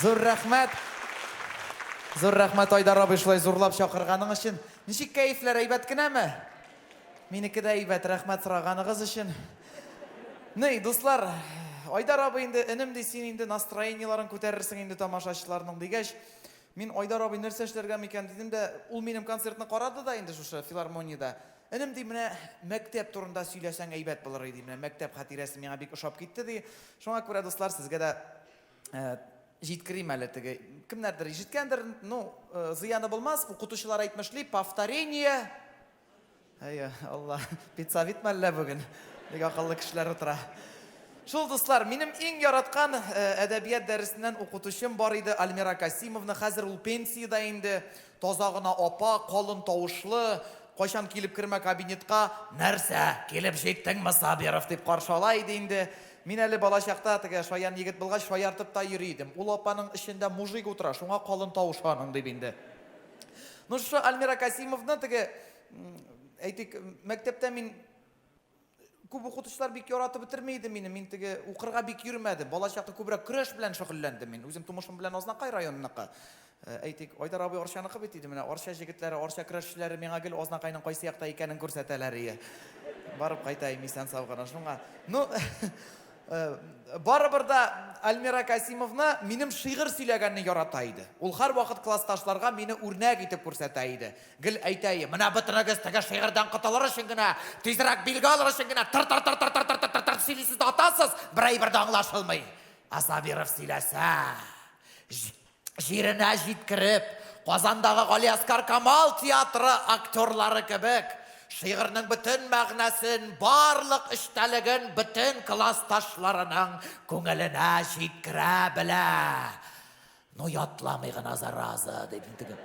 Зур рәхмәт. Зур рәхмәт, Айдар абый, шулай зурлап чакырганың өчен. Ничек кәефләр, әйбәт кенәме? Минеке дә әйбәт, рәхмәт сораганыгыз өчен. Ни, дуслар, Айдар абый инде, энем ди, син инде настроениеларын күтәрерсең инде тамашачыларның дигәч, мин Айдар абый нәрсә эшләргә микән дидем дә, ул минем концертны карады да инде шушы филармониядә. Энем ди, менә мәктәп турында сөйләсәң әйбәт булыр иде, менә мәктәп хатирәсе миңа бик ошап китте ди. Шуңа күрә, дуслар, сезгә дә э, җиткерим әле теге. Кемнәрдер ишеткәндер, ну, э, зыяны булмас, укытучылар әйтмешли, повторение Әйе, Алла, педсовет мәллә бүген? Бик акыллы кешеләр утыра. Шул, дуслар, минем иң яраткан э, әдәбият дәресеннән укытучым бар иде, Альмира Касимовна. Хәзер ул пенсиядә инде. Таза гына апа, калын тавышлы. Кайчан килеп кермә кабинетка, нәрсә, килеп җиттеңме, Сабиров, дип каршы ала иде инде. Мин әле балачакта теге шаян егет булгач, шаяртып та йөри идем. Ул апаның эчендә мужик утыра, шуңа калын тавыш аның, дип инде. Ну, шушы Альмира Касимовна теге, әйтик, мәктәптә мин күп укытучылар бик яратып бетерми иде мине. Мин теге укырга бик йөрмәдем. Балачакта күбрәк көрәш белән шөгыльләндем мин. Үзем тумышым белән Азнакай районыныкы. Э, әйтик, Айдар абый Арчаныкы бит иде менә. Арча җегетләре, Арча көрәшчеләре миңа гел Азнакайның кайсы якта икәнен күрсәтәләр ие. Барып кайтайым исән-сау гына шуңа. Ну, Э, барыбер да Альмира Касимовна минем шигырь сөйләгәнне ярата иде. Ул һәрвакыт классташларга мине үрнәк итеп күрсәтә иде. Гел әйтә иде, менә бөтенегез теге шигырьдән котылыр өчен генә, тизрәк билге алыр өчен генә тыр тыр тыр тыр тыр тыр тыр тыр сөйлисез дә атасыз, бер әйбер дә аңлашылмый. Ә Сабиров сөйләсә, җиренә җиткереп, Казандагы Галиәсгар Камал театры актерлары кебек, шигырьнең бөтен мәгънәсен, барлык эчтәлеген бөтен классташларының күңеленә җиткерә белә. Ну, ятламый гына, зараза, дип интегеп.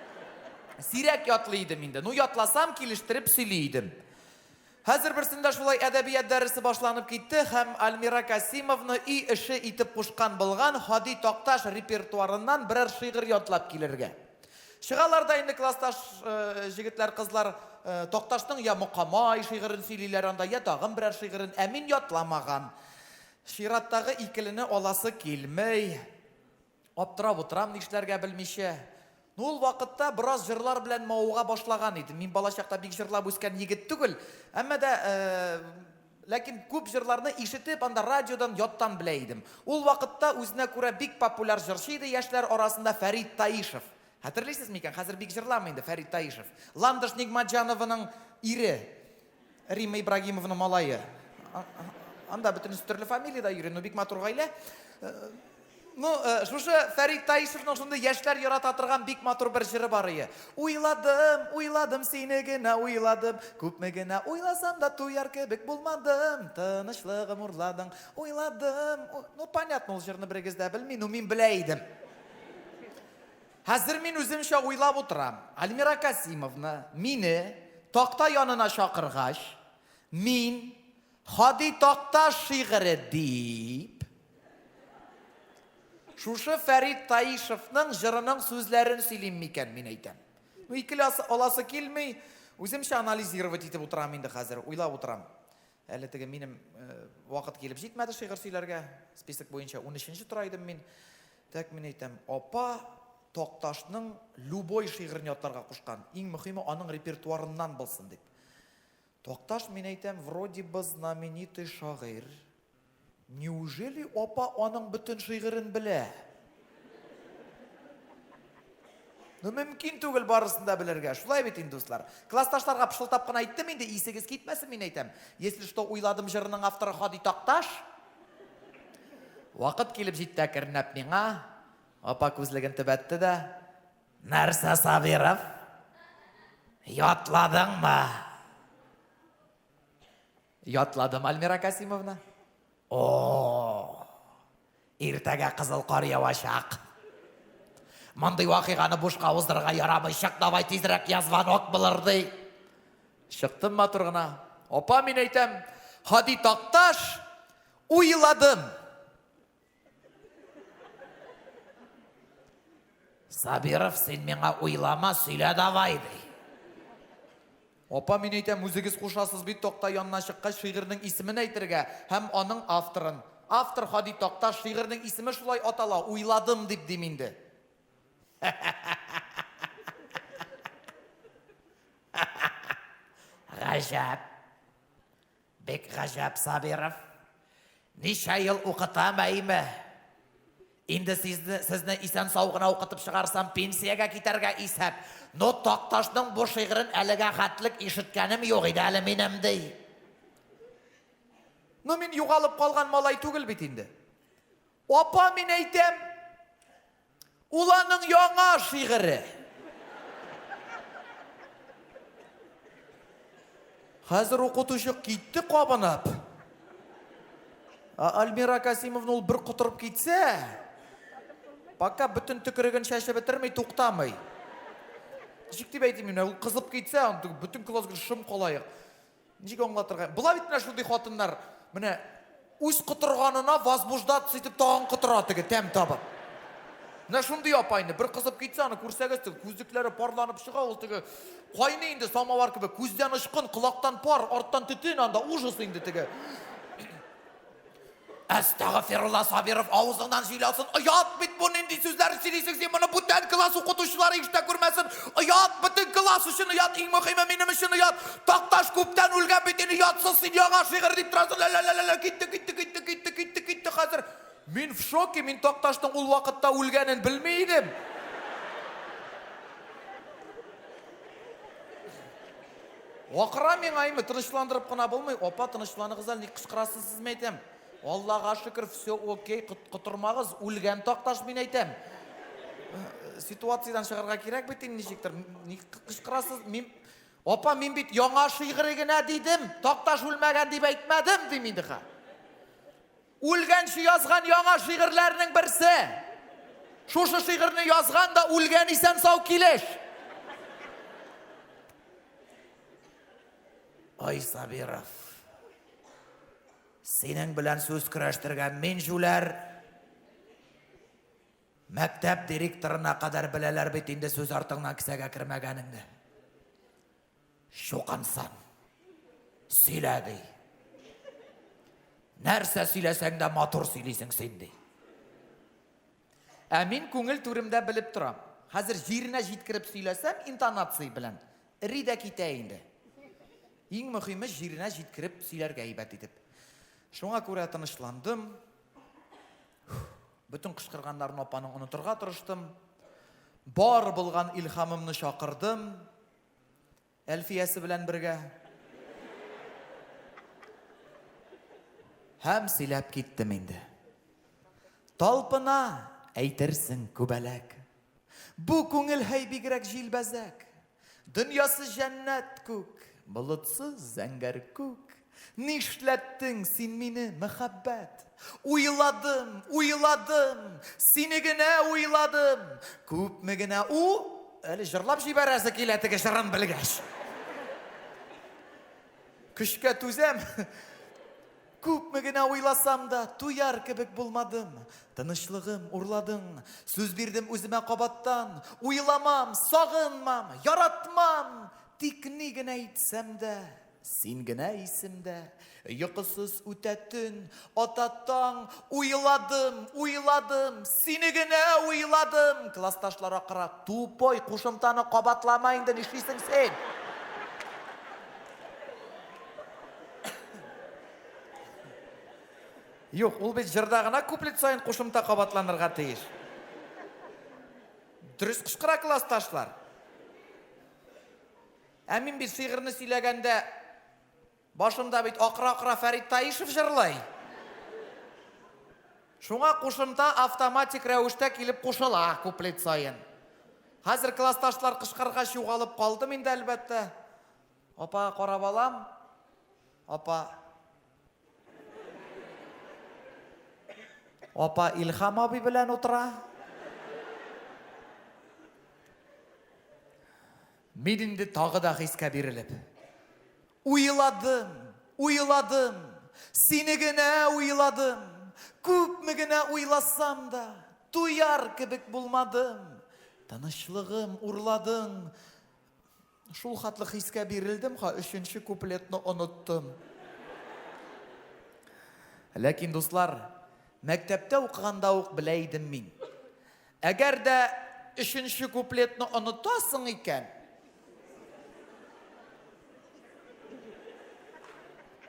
Сирәк ятлый идем инде. Ну, ятласам, килештереп сөйли идем. Хәзер берсендә шулай әдәбият дәресе башланып китте һәм Альмира Касимовна өй эше итеп кушкан булган Һади Такташ репертуарыннан берәр шигырь ятлап килергә. Чыгалар да инде классташ җегетләр, кызлар Такташның я Мокамай шигырен сөйлиләр анда, я тагын берәр шигырен, ә мин ятламаган. Чираттагы икелене аласы килмей. Аптырап утырам, нишләргә белмичә. Ну, ул вакытта бераз җырлар белән мавыга башлаган идем. Мин балачакта бик җырлап үскән егет түгел, әмма дә ләкин күп җырларны ишетеп, анда радиодан, яттан белә идем. Ул вакытта үзенә күрә бик популяр җырчы иде яшьләр арасында Фәрит Таишев. Хәтерлисез микән? Хәзер бик җырламый инде Фәрит Таишев. Ландыш Нигматҗанованың ире, Римма Ибрагимованың малае. Анда бөтенесе төрле фамилиядә йөри, но бик матур гаилә. Ну, э, шушы Фәрит Таишевның шундый яшьләр ярата торган бик матур бер җыры бар ие. Уйладым, уйладым сине генә уйладым, күпме генә уйласам да туяр кебек булмадым, тынычлыгым урладың, уйладым. Ну, понятно, ул җырны берегез дә белми, но мин белә идем. Хәзер мин үземчә уйлап утырам. Альмира Касимовна мине такта янына чакыргач, мин Һади Такташ шигыре дип, шушы Фәрит Таишевның җырының сүзләрен сөйлим микән, мин әйтәм. Ну, икеле аласы килми, үземчә анализировать итеп утырам инде хәзер, уйлап утырам. Әле теге минем э, вакыт килеп җитмәде шигырь сөйләргә, список буенча 13-нче тора идем мин. Так мин әйтәм, апа Такташның любой шигырен ятларга кушкан, иң мөхиме аның репертуарыннан булсын дип. Такташ, мин әйтәм, вроде бы знаменитый шагыйрь. Неужели апа аның бөтен шигырен белә? Ну, мөмкин түгел барысын да белергә. Шулай бит инде, дуслар. Классташларга пышылдап кына әйттем инде, исегез китмәсен, мин әйтәм. Если что, уйладым җырының авторы Һади Такташ. Вакыт килеп җитте әкренләп миңа. Апа күзлеген төбәтте дә, Нәрсә, Сабиров? Ятладыңмы? Ятладым, Альмира Касимовна. О, иртәгә кызыл кар явачак. Мондый вакыйганы бушка уздырырга ярамый. Чык, давай тизрәк, я звонок булыр, ди. Чыктым матур гына. Апа, мин әйтәм, Һади Такташ, уйладым. Сабиров, син миңа уйлама, сөйлә давай, ди. Апа, мин әйтәм, үзегез кушасыз бит такта янына чыккач шигырьнең исемен әйтергә һәм аның авторын. Автор Һади Такташ, шигырьнең исеме шулай атала, уйладым дип дим инде. Гаҗәп. Бик гаҗәп, Сабиров. Ничә ел укытам, әйме? Инде сезне, сезне исән-сау гына укытып чыгарсам, пенсиягә китәргә исәп. Но Такташның бу шигырен әлегә хәтлек ишеткәнем юк иде әле минем, ди. Ну, мин югалып калган малай түгел бит инде. Апа, мин әйтәм, ул аның яңа шигыре. Хәзер укытучы китте кабынып. Ә Альмира Касимовна ул бер котырып китсә, пока бөтен төкереген чәчеп бетерми, туктамый. Ничек дип әйтим мин, ул кызып китсә, бөтен класс шым калаек. Ничек аңлатырга? Була бит менә шундый хатыннар, менә үз котырганына возбуждаться итеп тагын котыра теге тәм табып. Менә шундый апайны бер кызып китсә, аны күрсәгез, теге күзлекләре парланып чыга, ул теге кайный инде самовар кебек, күздән очкын, колактан пар, арттан төтен анда, ужас инде теге. Әстәгъфирулла, Сабиров, авызыңнан җил алсын. Оят бит бу, нинди сүзләр сөйлисең син моны, бүтән класс укытучылары ишетә күрмәсен. Оят, бөтен класс өчен оят, иң мөһиме минем өчен оят. Такташ күптән үлгән бит инде, оятсыз син яңа шигырь дип торасың. Лә-лә-лә-лә, китте, китте, китте, китте, китте, китте хәзер. Мин в шоке, мин Такташның ул вакытта үлгәнен белми идем. Акыра миңа име, тынычландырып кына булмый. Апа, тынычланыгыз әле, ник кычкырасыз сез, мин әйтәм. Аллага шөкер, все окей, котырмагыз, үлгән Такташ, мин әйтәм. Ситуациядән чыгарга кирәк бит инде ничектер. Ник кычкырасыз? Мин Апа, мин бит яңа шигыре генә дидем, Такташ үлмәгән дип әйтмәдем, дим инде хә. Үлгәнче язган яңа шигырьләрнең берсе. Шушы шигырьне язган да үлгән исән-сау килеш. Ай, Сабиров. Синең белән сүз көрәштергән мин җүләр. Мәктәп директорына кадәр беләләр бит инде сүз артыңнан кесәгә кермәгәнеңне. Чукынсын. Сөйлә, ди. Нәрсә сөйләсәң дә матур сөйлисең син, ди. Ә мин күңел түремдә белеп торам. Хәзер җиренә җиткереп сөйләсәм, интонация белән, эри дә китә инде. Иң мөхиме җиренә җиткереп сөйләргә әйбәт итеп. Шуңа күрә тынычландым. Бөтен кычкырганнарын апаның онытырга тырыштым. Бар булган илһамымны чакырдым. Әлфиясе белән бергә. Һәм сөйләп киттем инде. Талпына, әйтерсең, күбәләк. Бу күңел һәй бигрәк җилбәзәк. Дөньясы җәннәт күк, болытсыз зәңгәр күк. Нишләттең син мине, мәхәббәт? Уйладым, уйладым, сине генә уйладым. Күпме генә у, әле җырлап җибәрәсе килә теге җырын белгәч. Көчкә түзәм. Күпме генә уйласам да, туяр кебек булмадым. Тынычлыгым урладың, сүз бирдем үземә кабаттан. Уйламам, сагынмам, яратмам. Тик ни генә әйтсәм дә, Син генә исемдә, йокысыз үтә төн, ата таң, уйладым, уйладым, сине генә уйладым. Классташлар акыра, тупой, кушымтаны кабатлама инде, нишлисең син? Юк, ул бит җырда гына куплет саен кушымта кабатланырга тиеш. Дөрес кычкыра классташлар. Ә мин бит шигырьне сөйләгәндә башымда бит акыра-акыра Фәрит Таишев җырлый. Шуңа кушымта автоматик рәвештә килеп кушыла куплет саен. Хәзер классташлар кычкыргач югалып калдым инде, әлбәттә. Апага карап алам. Апа. Апа Илһам абый белән утыра. Мин инде тагы да хискә бирелеп. Уйладым, уйладым, сине генә уйладым. Күпме генә уйласам да, туяр кебек булмадым. Тынычлыгым урладың. Шул хәтле хискә бирелдем, ха, өченче куплетны оныттым. Ләкин, дуслар, мәктәптә укыганда ук белә идем мин. Әгәр дә өченче куплетны онытасың икән,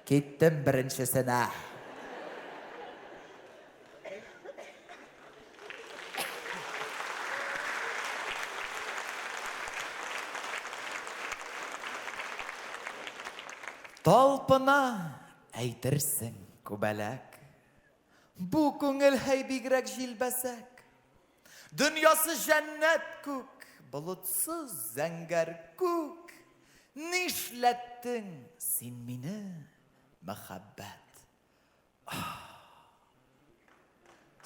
киттем беренчесенә. Талпына, әйтерсең, күбәләк. Бу күңел һәй бигрәк җилбәсәк. Дөньясы җәннәт күк, болытсыз зәңгәр күк. Нишләттең син мине, мәхәббәт?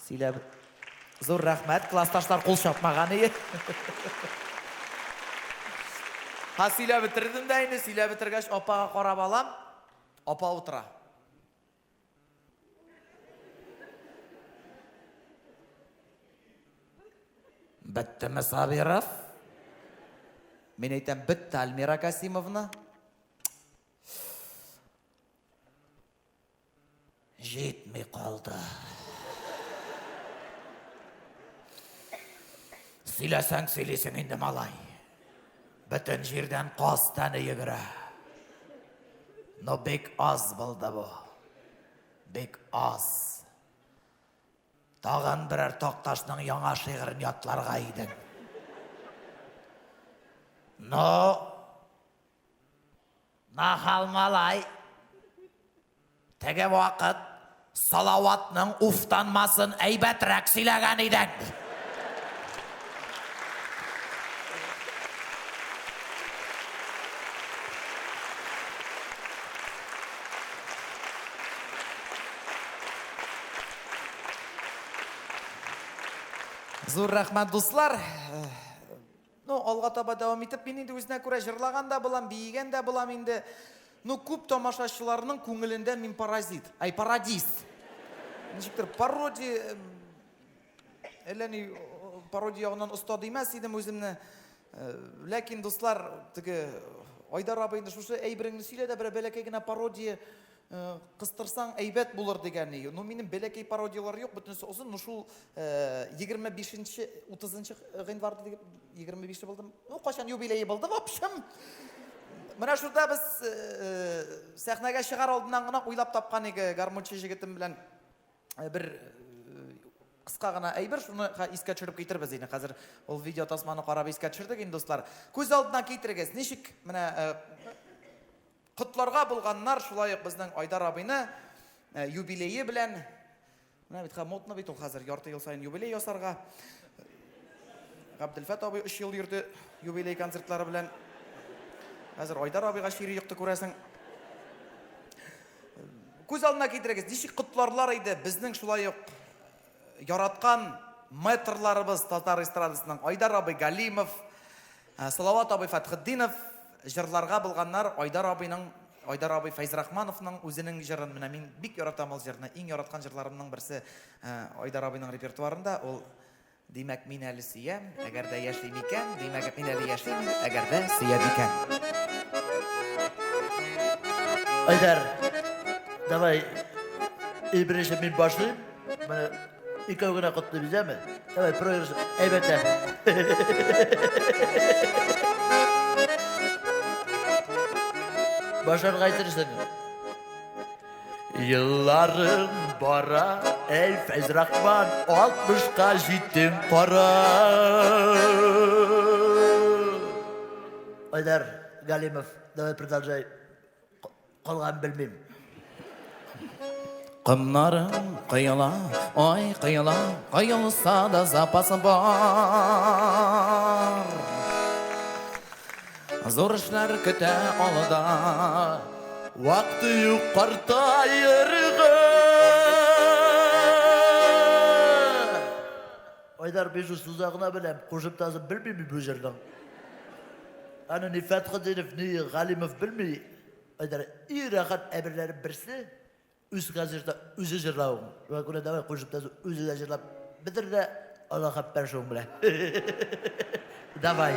Сөйләп. Зур рәхмәт, классташлар кул чапмаган ие. Ха, сөйләп бетердем дә инде, сөйләп бетергәч, апага карап алам. Апа утыра. Беттеме, Сабиров? Мин әйтәм, бетте, Альмира Касимовна. Җитми калды. Сөйләсәң сөйлисең инде, малай. Бөтен җирдән каз тәне йөгерә. Но бик аз булды бу. Бик аз. Тагын берәр такташның яңа шигырен ятларга идең. Но нахал малай Теге вакыт Салаватның уфтанмасын әйбәтрәк сөйләгән идең. Зур рәхмәт, дуслар. Ну, алга таба дәвам итеп, мин инде үзенә күрә җырлаган да булам, биегән дә булам инде. Ну, күп тамашачыларның күңелендә мин паразит. Ай, парадист. Ничектер пародия әллә ни пародия ягыннан оста димәс идем үземне. Ләкин, дуслар, теге Айдар абый инде шушы әйбереңне сөйлә дә бер бәләкәй генә пародия Кыстырсаң әйбәт булыр дигән ни. Ну, минем бәләкәй пародияләр юк, бөтенесе озын. Ну, шул 25-нче, 30 гыйнвар дип 25 булдым. Ну, кайчан юбилее булды, в общем. Менә шунда без сәхнәгә чыгар алдыннан гына уйлап тапкан иде гармунчы җегетем белән бер кыска гына әйбер, шуны искә төшереп китербез инде. Хәзер ул видео тасманы карап искә төшердек инде, дуслар. Күз алдына китерегез, ничек менә Котларга булганнар шулай ук безнең Айдар абыйны юбилее белән. Менә бит модно бит ул хәзер ярты ел саен юбилей ясарга. Габделфәт абый 3 ел йөрде юбилей концертлары белән. Хәзер Айдар абыйга чире йокты күрәсең. Күз алдына китерегез, ничек котларлар иде безнең шулай ук яраткан мэтрларыбыз татар эстрадасының Айдар абый Галимов, Салават абый Фәтхетдинов җырларга булганнар Айдар абыйның, Айдар абый Фәйзрахмановның үзенең җырын. Менә мин бик яратам ул җырны. Иң яраткан җырларымның берсе Айдар абыйның репертуарында ул Димәк, мин әле сөям, әгәр дә яшим икән, димәк, мин әле яшим, әгәр дә сөям икән. Айдар, давай, иң беренче мин башлыйм. Менә икәү генә котлыйбыз, әме? Давай, проигрыш әйбәтләп. Башларга әйтерсең. Елларым бара, әй Фәйзрахман, алтмышка җиттем кара. Айдар Галимов, давай продолжай. Калган белмим. Комнарым коела, ай коела, коелса да запас бар. Зур эшләр көтә алда. Вакыты юк картаерга. Айдар мин шул сүзне гына беләм, кушып тазып белмим мин бу җырның. Аны ни Фәтхетдинов, ни Галимов белми. Айдар, иң рәхәт әйберләрнең берсе үз концертта үзе җырлавың. Шуңа күрә давай кушып та үзе дә җырлап бетер дә Аллаһ әкбәр шуның белән. Давай.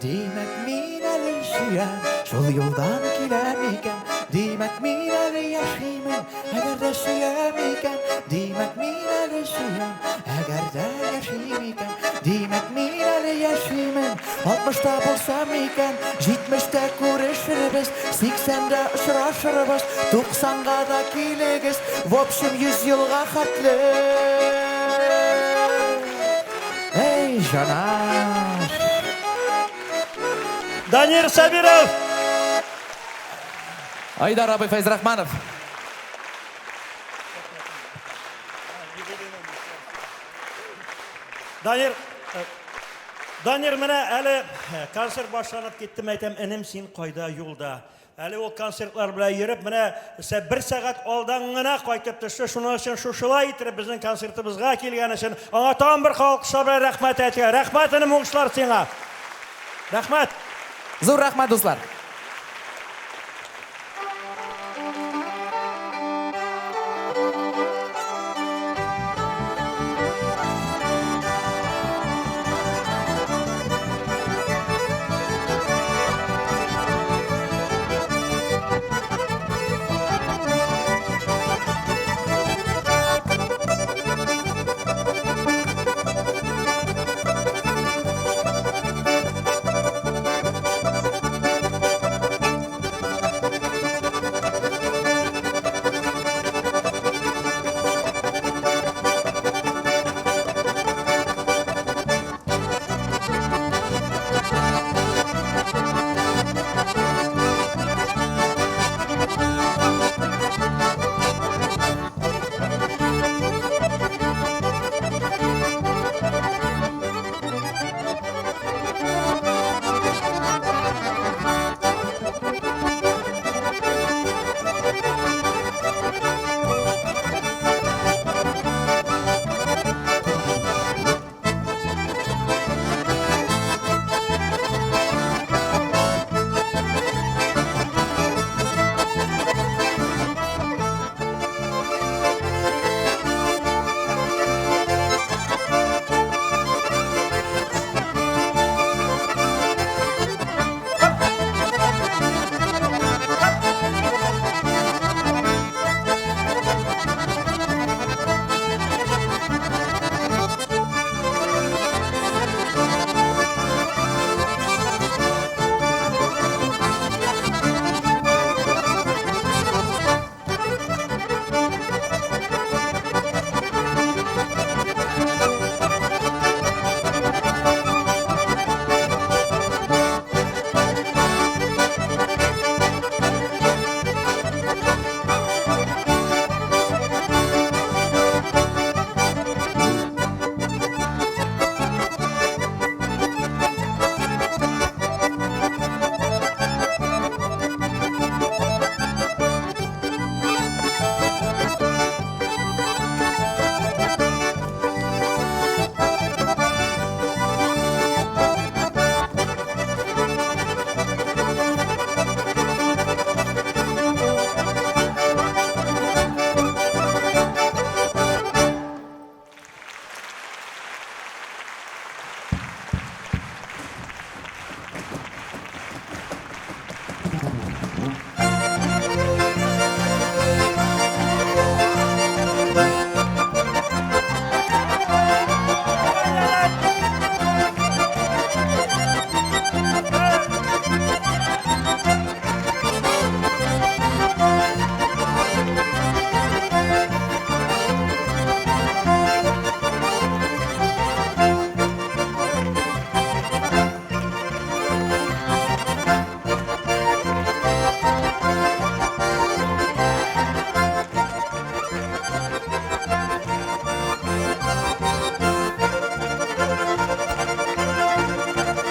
Димәк, мин әле сөям, шул юлдан киләм икән. Димәк, мин әле яшимен, әгәр дә сөям икән. Димәк, мин әле сөям, әгәр дә яшим икән. Димәк, мин әле яшимен, алтмышта булсам икән. Җитмештә күрешербез, сиксәндә очрашырбыз, туксанга да килегез, в общем, 100 елга хәтле. Эй, җанаш! Данир Сабиров! Айдар абый Фәйзрахманов. Данир, э, Данир менә әле э, концерт башланып китте, мәйтәм, энем, син кайда юлда? Әле ул концертлар белән йөреп, менә бер сәгать алдан гына кайтып төште. Шуның өчен шушылай итеп безнең концертыбызга килгән өчен аңа тагын бер алкышлар белән рәхмәт әйтергә. Рәхмәт, энем, уңышлар сиңа. Рәхмәт. Зур рәхмәт, дуслар.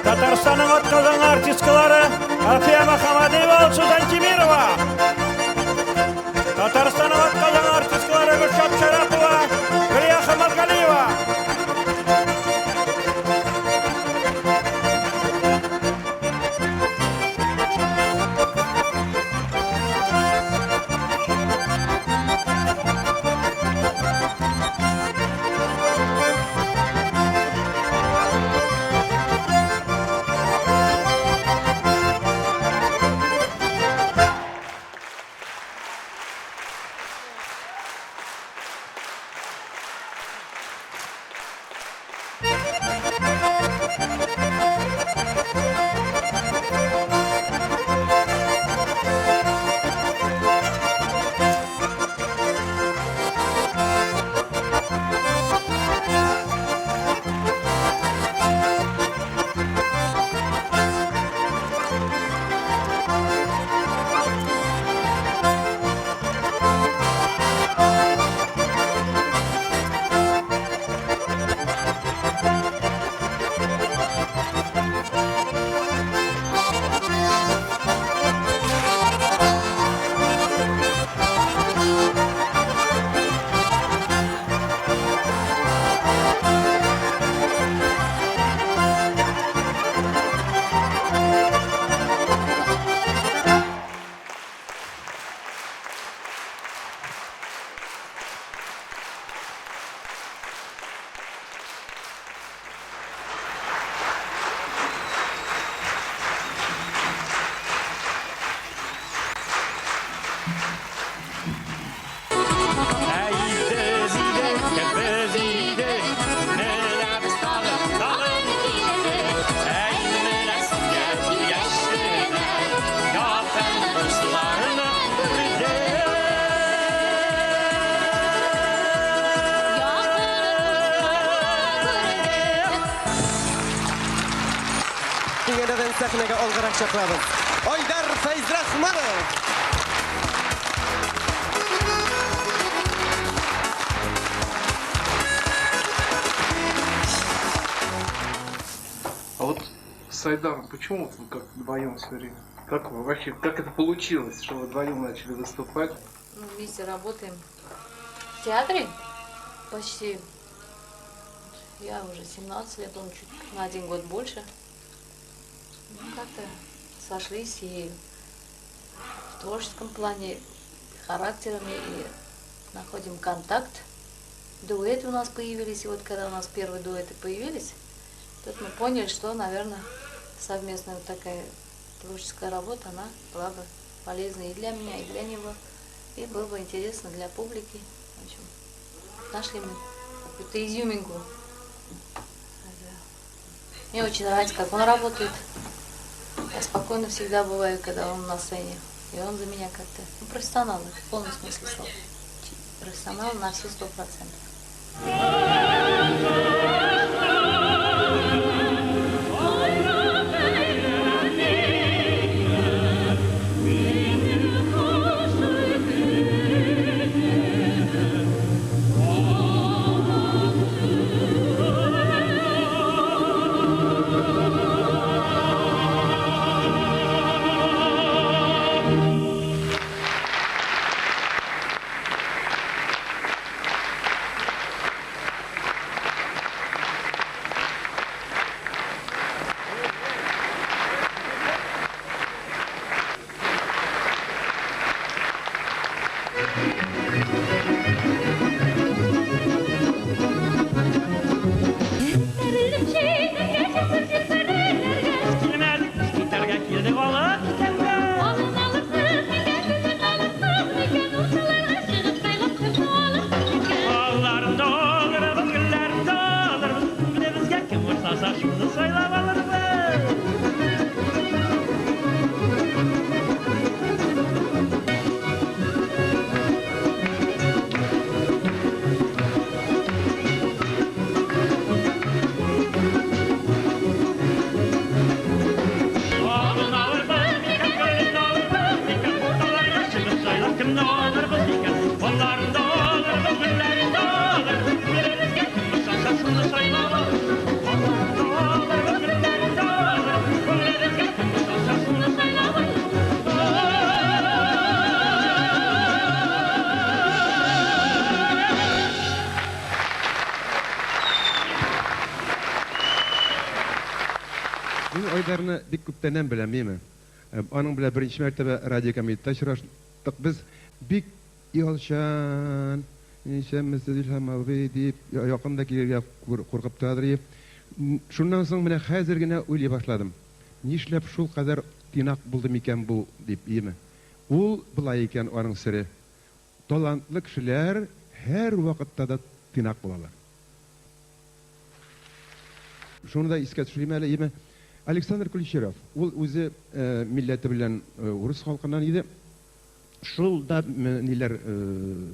Татарстанның атказанган артисткалары Алфия Мөхәммәдиева, Алсу Зантимирова. Татарстанның атказанган артисткалары Гөлшат Шәрәпова, Гөлия Хаматгалиева. Янәдән сәхнәгә алгарак чакырабыз. Айдар Фәйзрахманов! А вот с Айдаром почему вот вы как вдвоем все время? Как вы вообще, как это получилось, что вы вдвоем начали выступать? Ну, вместе работаем в театре почти. Я уже 17 лет, он чуть на один год больше. Ну, как-то сошлись и в творческом плане, и характерами, и находим контакт. Дуэты у нас появились, и вот когда у нас первые дуэты появились, тут мы поняли, что, наверное, совместная вот такая творческая работа, она была бы полезна и для меня, и для него, и было бы интересно для публики. В общем, нашли мы какую-то изюминку. Мне очень нравится, как он работает. Я спокойно всегда бываю, когда он на сцене. И он за меня как-то, ну, профессионал, в полном смысле слова. Профессионал на все 100%. Килмәдек, китәргә килдек алып китәргә. Алларын да алырбыз, гөлләрен дә алырбыз. Күңелебезгә кем ошаса, шуны сайлап алырбыз. Алын алырбыз микән, гөлен алырбыз микән, урталарга чыгып сайлап кемне алырбыз икән? Алларын да алырбыз, гөлләрен дә алырбыз. Күңелебезгә кем ошаса, шуны сайлап алырбыз. Алларын да алырбыз, гөлләрен дә алырбыз. Күңелебезгә кем ошаса, шуны сайлап алырбыз. Мин Айдарны бик күптәннән беләм, миме. Аның белән беренче мәртәбә радиокомитетта очраштык. Без бик оялчан, исәнмесез, Илһам абый дип, якын да килергә куркып торадыр. Шуннан соң менә хәзер генә уйлый башладым. Нишләп шул кадәр тыйнак булды микән бу дип, име. Ул болай икән аның сере. Талантлы кешеләр һәр вакытта да тыйнак булалар. Шуны да искә төшерим әле, име. Александр Ключеров, ул үзе милләте белән урыс халкыннан иде. Шул да ниләр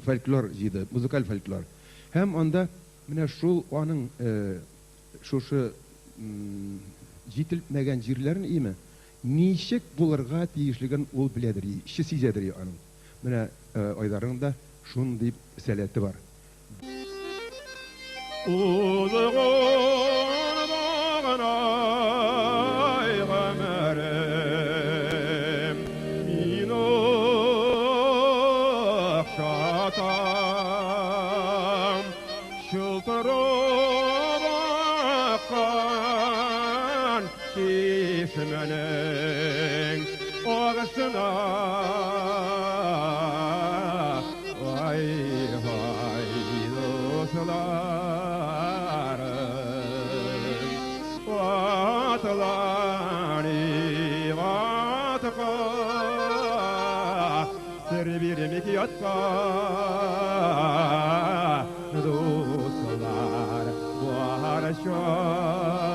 фольклор җыйды, музыкаль фольклор. Һәм анда менә шул аның шушы җителмәгән җирләрен име, ничек булырга тиешлеген ул беләдер, эче сизәдер аның. Менә Айдарның да шундый сәләте бар. Узган гомерем мин охшатам чылтырап аккан чишмәнең агышына. Ай-һай, дусларым, атланыйк атка, сер бирмик ятка, дуслар бар чакта.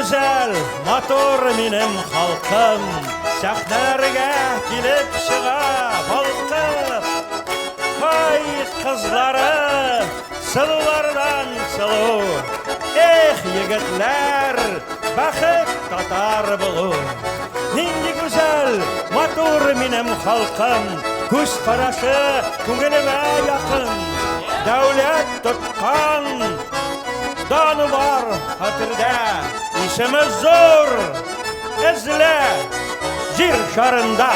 гүзәл, матур минем халкым, Сәхнәләргә килеп чыга балкып. Һай, кызлары, сылулардан сылу, Эх, егетләр, бәхет татар булу. Нинди гүзәл, матур минем халкым, Күз карашы күңелемә якын. Дәүләт тоткан даны бар хәтердә, Исеме зур, эзлә җир шарында.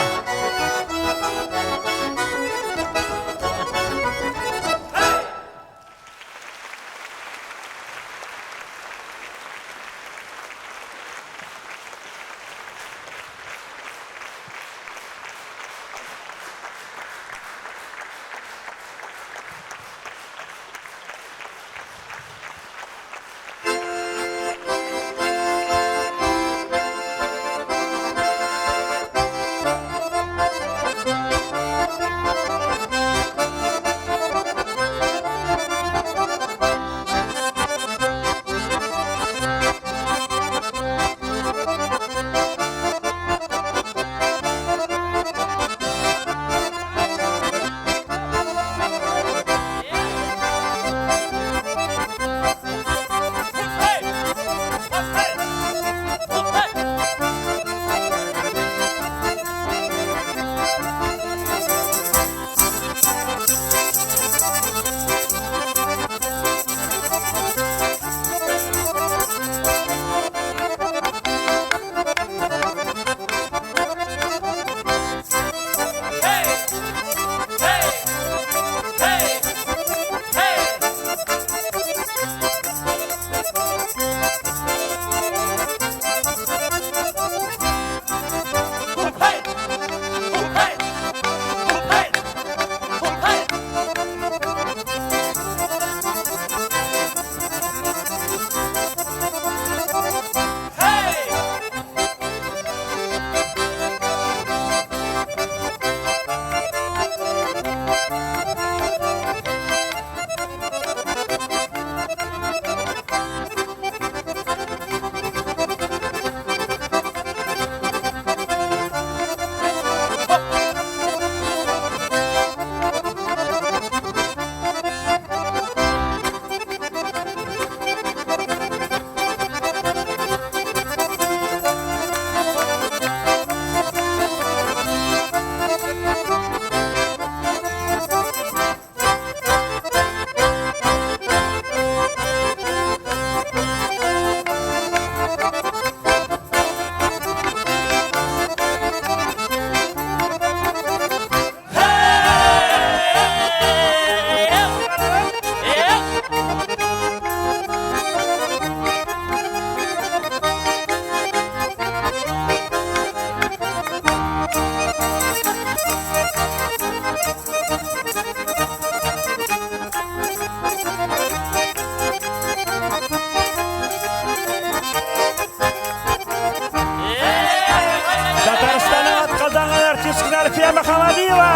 Татарстанның атказанган артисткасы Әлфия Мөхәммәдиева.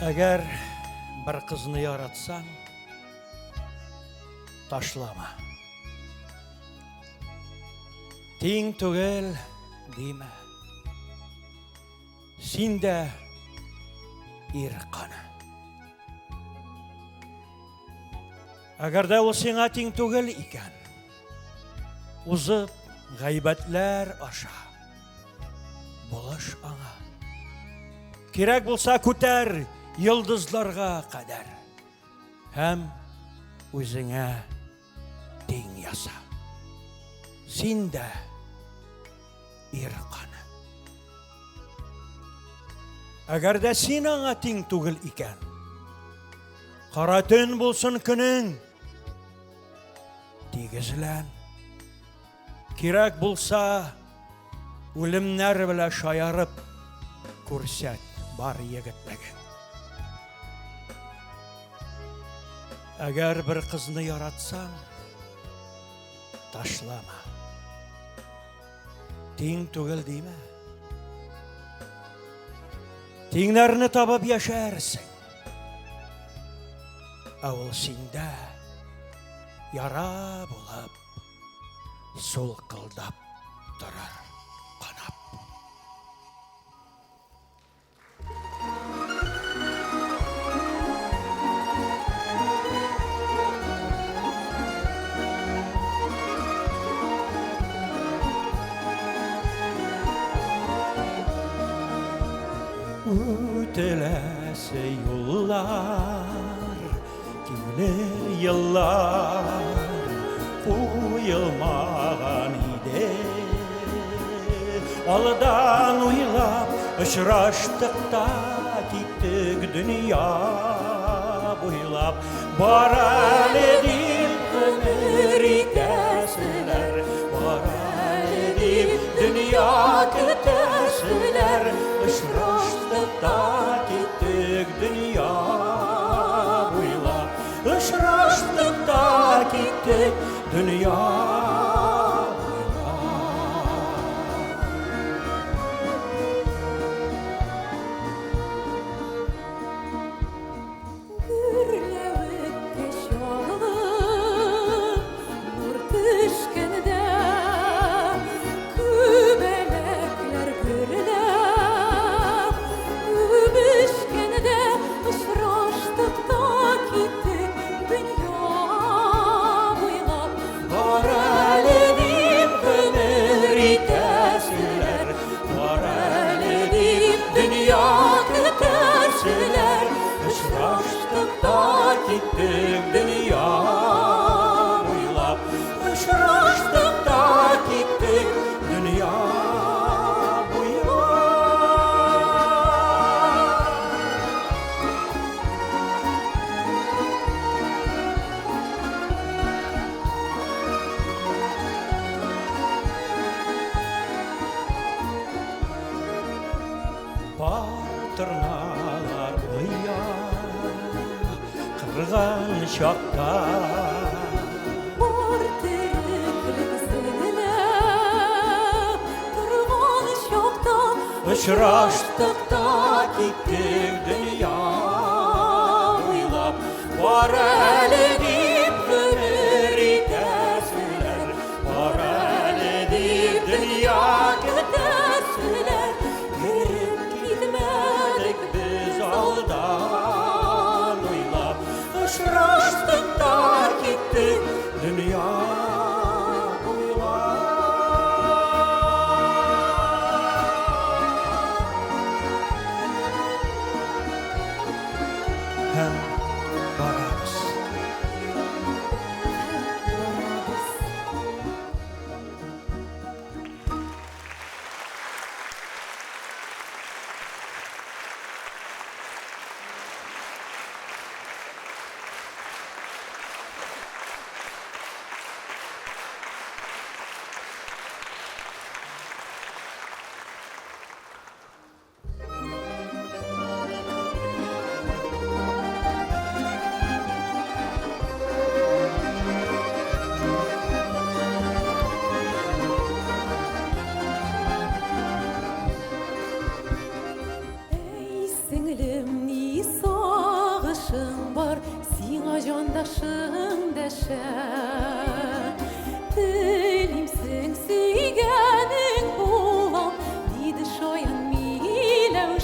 Әгәр бер кызны яратсаң, ташлама. Тиң түгел димә. Син дә ир каны. Әгәр дә ул сиңа тиң түгел икән, узып гайбәтләр аша, булыш аңа. Кирәк булса күтәр йолдызларга кадәр һәм үзеңә тиң яса. Син дә ир каны. Әгәр дә син аңа тиң түгел икән, кара төн булсын көнең, тигезлән. Кирәк булса, үлемнәр белән шаярып күрсәт бар егетлеген. Әгәр бер кызны яратсаң, ташлама. Тиң түгел димә. Тиңнәрне табып яшәрсең. Ә ул синдә яра булып сулкылдап торыр канап. Үтеләсе юллар, килер еллар куелмаган иде. Алдан уйлап очраштык та киттек дөнья буйлап. Бар әле дип гомер итәселәр, бар әле дип дөнья көтәселәр. Очраштык та киттек дөнья буйлап. Очраштык та киттек дөнья. Гөрләвеккә чагылып, нур төшкәндә, күбәләкләр гөрләп, үбешкәндә, очраштык та киттек дөнья буйлап. Бар әле дип гомер итәселәр, бар әле дип дөнья көтәселәр. Очраштык та киттек дөнья буйлап. Очраштык та киттек дөнья буйлап. Пар торналар оя кырган чакта. Бар тереклек зеңләп торган чакта, Очраштык та киттек дөнья буйлап. Бар әле дип гомер итәселәр, бар әле дип дөнья көтәселәр. Кереп китмәдек без алдан уйлап. Очраштык та киттек дөнья буйлап. Һәм барабыз. Әй, сеңлем, ни сагышың бар, сиңа җандашың дәшә. Телимсең сөйгәнең булам, диде шаян миләүшә.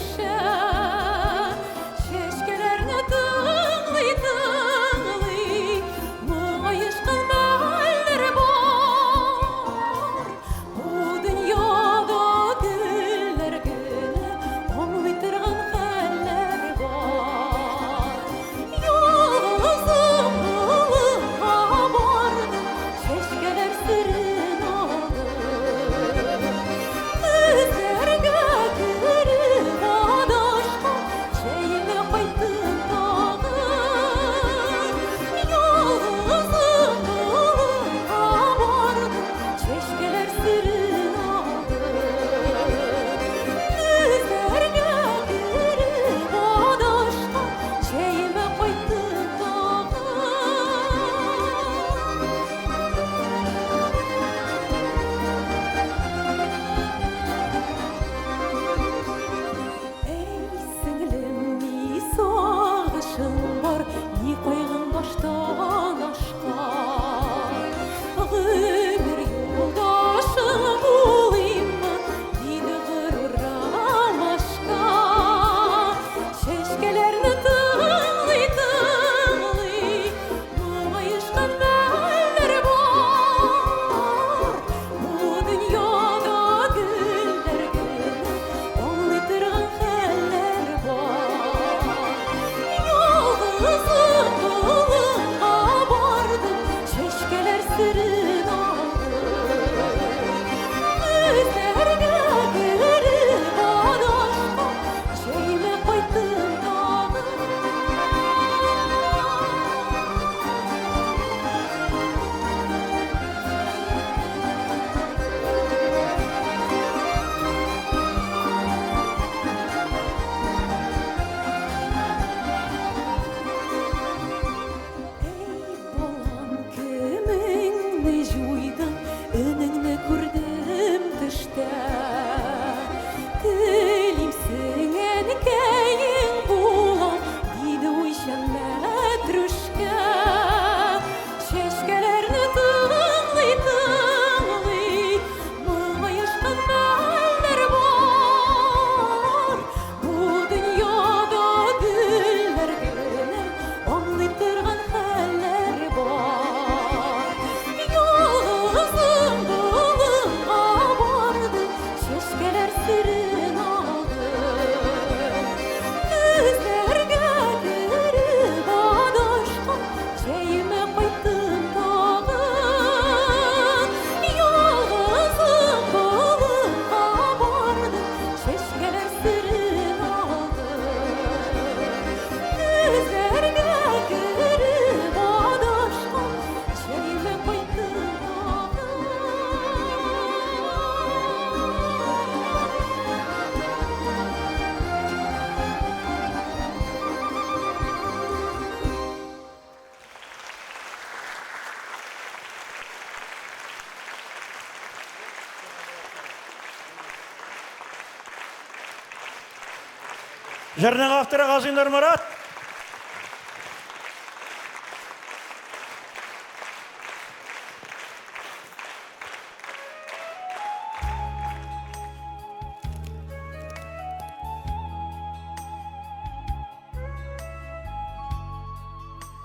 Җырның авторы Газыйм Нурморат.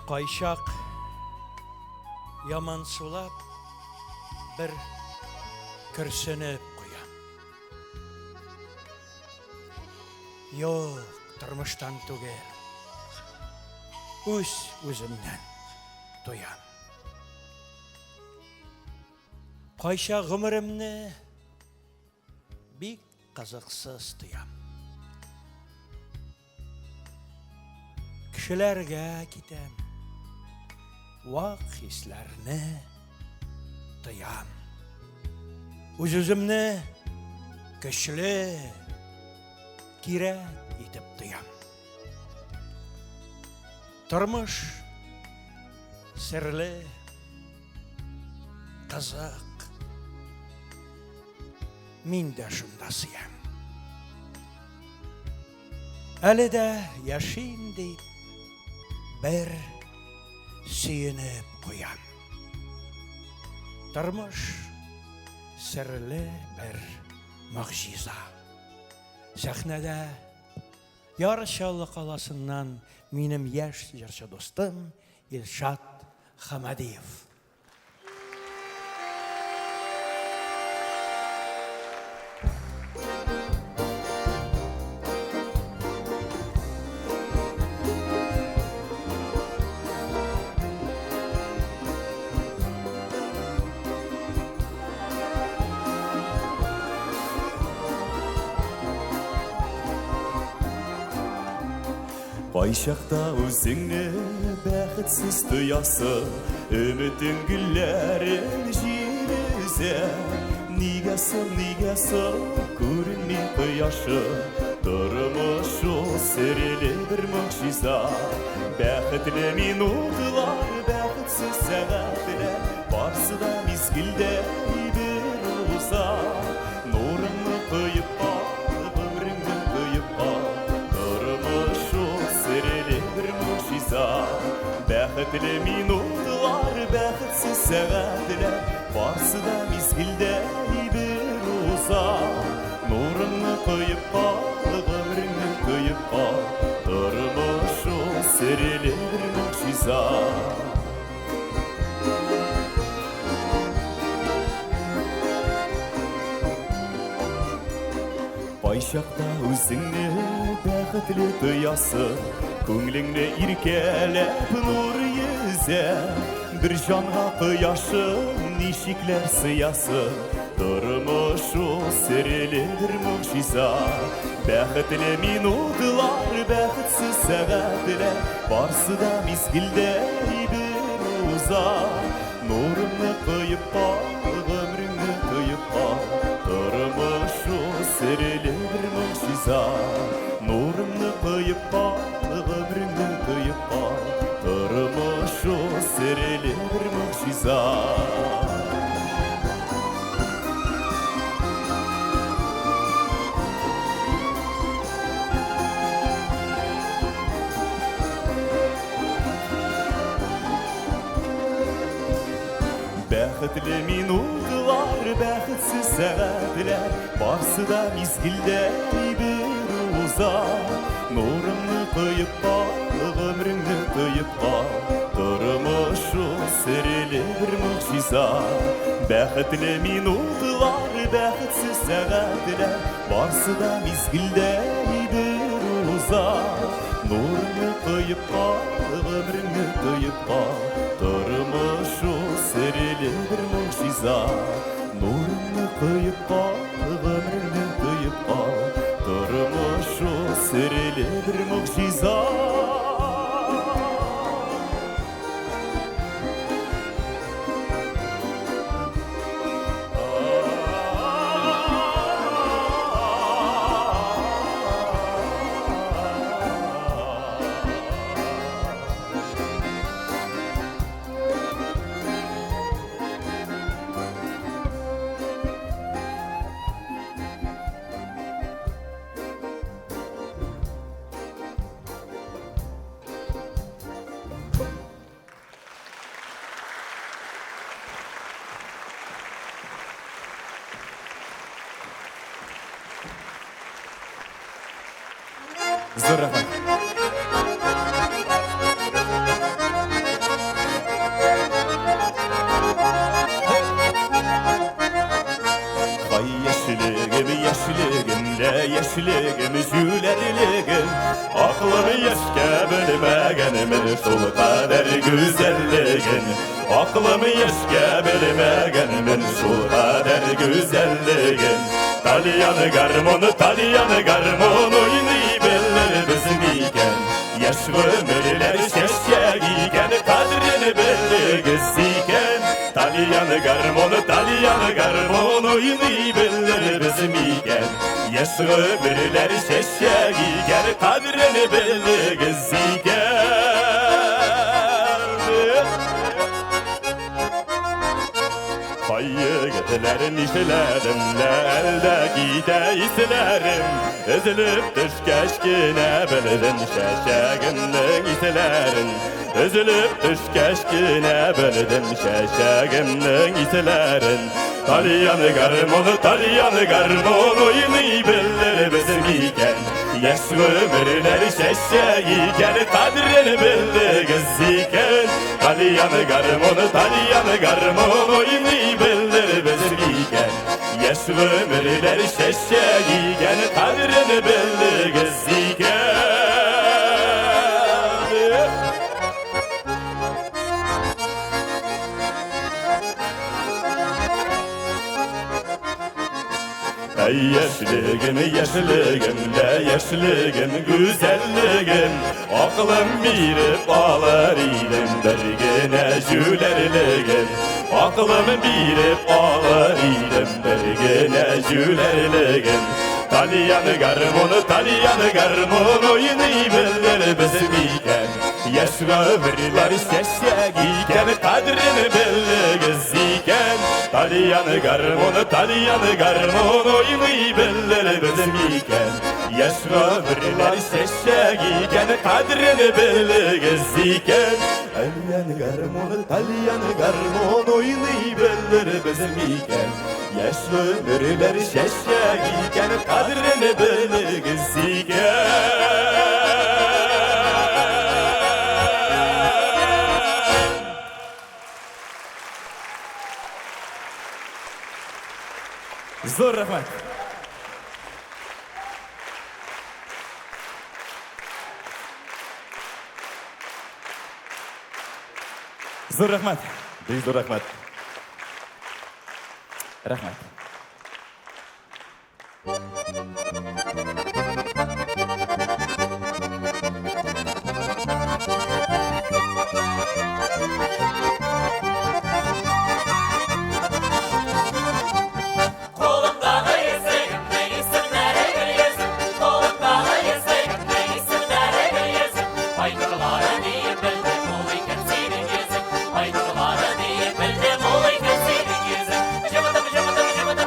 Кайчак ямансулап бер көрсенеп куям. Юк, тормыштан түгел. Үз үземнән туям. Кайчак гомеремне бик кызыксыз тоям. Кешеләргә китәм, вак хисләрне тоям. Үз-үземне көчле, кирәк итеп тоям. Тормыш серле, кызык. Мин дә шунда сыям. Әле дә яшим дип бер сөенеп куям. Тормыш серле бер могҗиза. Сәхнәдә Яр Чаллы каласыннан минем яшь җырчы дустым Илшат Хамадиев. Кайчакта үзеңне бәхетсез тоясың, Өметең гөлләрен җил өзә. Нигә соң, нигә соң күренми кояшы? Тормыш ул серле бер могҗиза. Бәхетле минутлар, бәхетсез сәгатьләр, барсы да мизгелдә бер уза. Нурыңны коеп ал, гомереңне тоеп ал. Тормыш ул серле бер могҗиза. Бәхетле минутлар, бәхетсез сәгатьләр, барсы да мизгелдә бер уза. Нурыңны коеп кал, гомереңне тоеп кал. Тормыш ул серле бер могҗиза. Кайчакта үзеңне бәхетле тоясың, күңелеңне иркәләп нур йөзә. Бер җанга кояшың ничекләр сыясың, тормыш ул серле бер могҗиза. Бәхетле минутлар, бәхетсез сәгатьләр, барсы да мизгелдә бер уза. Нурыңны коеп кал, гомереңне тоеп кал, тормыш ул серле бер могҗиза. Нурыңны коеп кал, гомереңне тоеп кал, тормыш ул серле бер могҗиза. Бәхетле минутлар, бәхетсез сәгатьләр, барсы да мизгелдә бер уза. Нурыңны коеп кал, гомереңне тоеп кал, тормыш ул серле бер могҗиза. Бәхетле минутлар, бәхетсез сәгатьләр, барсы да мизгелдә бер уза. Нурыңны коеп кал, гомереңне тоеп кал, тормыш ул серле бер могҗиза. Нурыңны коеп кал, гомереңне тоеп кал, тормыш ул серле бер могҗиза. Зур рәхмәт. Ай яшьлегем, яшьлегем, лә яшьлегем, җүләрлегем, Акылым яшькә белмәгәнмен шул кадәр гүзәллеген. Акылым яшькә белмәгәнмен шул кадәр гүзәллеген. Тальян гармоны, тальян гармон уйный белербез микән? Яшь гомерләр чәчәк икән, кадерен белегез икән. Тальян гармоны, тальян гармон уйный белербез микән? Яшь гомерләр чәчәк икән, кадерен белегез икән. Ай егетләр, нишләдем лә, әлдә китә исләрем. Өзелеп төшкәч кенә белдем чәчәгемнең исләрен. Өзелеп төшкәч кенә белдем чәчәгемнең исләрен. Тальян гармоны, тальян гармон уйный белербез микән? Яшь гомерләр чәчәк икән, кадерен белегез икән. Тальян гармоны, тальян гармон уйный белербез микән? Яшь гомерләр чәчәк икән, кадерен белегез икән. Әй яшьлегем, яшьлегем, лә яшьлегем, гүзәллегем, Акылым биреп алыр идем бер генә җүләрлеген. Акылым биреп алыр идем бер генә җүләрлеген. Тальян гармоны, тальян гармон уйный белербез микән? Яшь гомерләр чәчәк икән, кадерен белегез икән. Тальян гармоны, тальян гармон уйный белербез микән? Яшь гомерләр чәчәк икән, кадерен белегез икән. Тальян гармоны, тальян гармон уйный белербез микән? Яшь гомерләр чәчәк икән, кадерен белегез икән. Зур рәхмәт. Зур рәхмәт. Бик зур рәхмәт. Рәхмәт. Кулымдагы йөзегемнең исемнәре Гөлйөзем, Кулымдагы йөзегемнең исемнәре Гөлйөзем. Ай нурлары диеп белдем, ул икән синең йөзең. Ай нурлары диеп белдем, ул икән синең йөзең. Җымытым, җымытым, җымытым.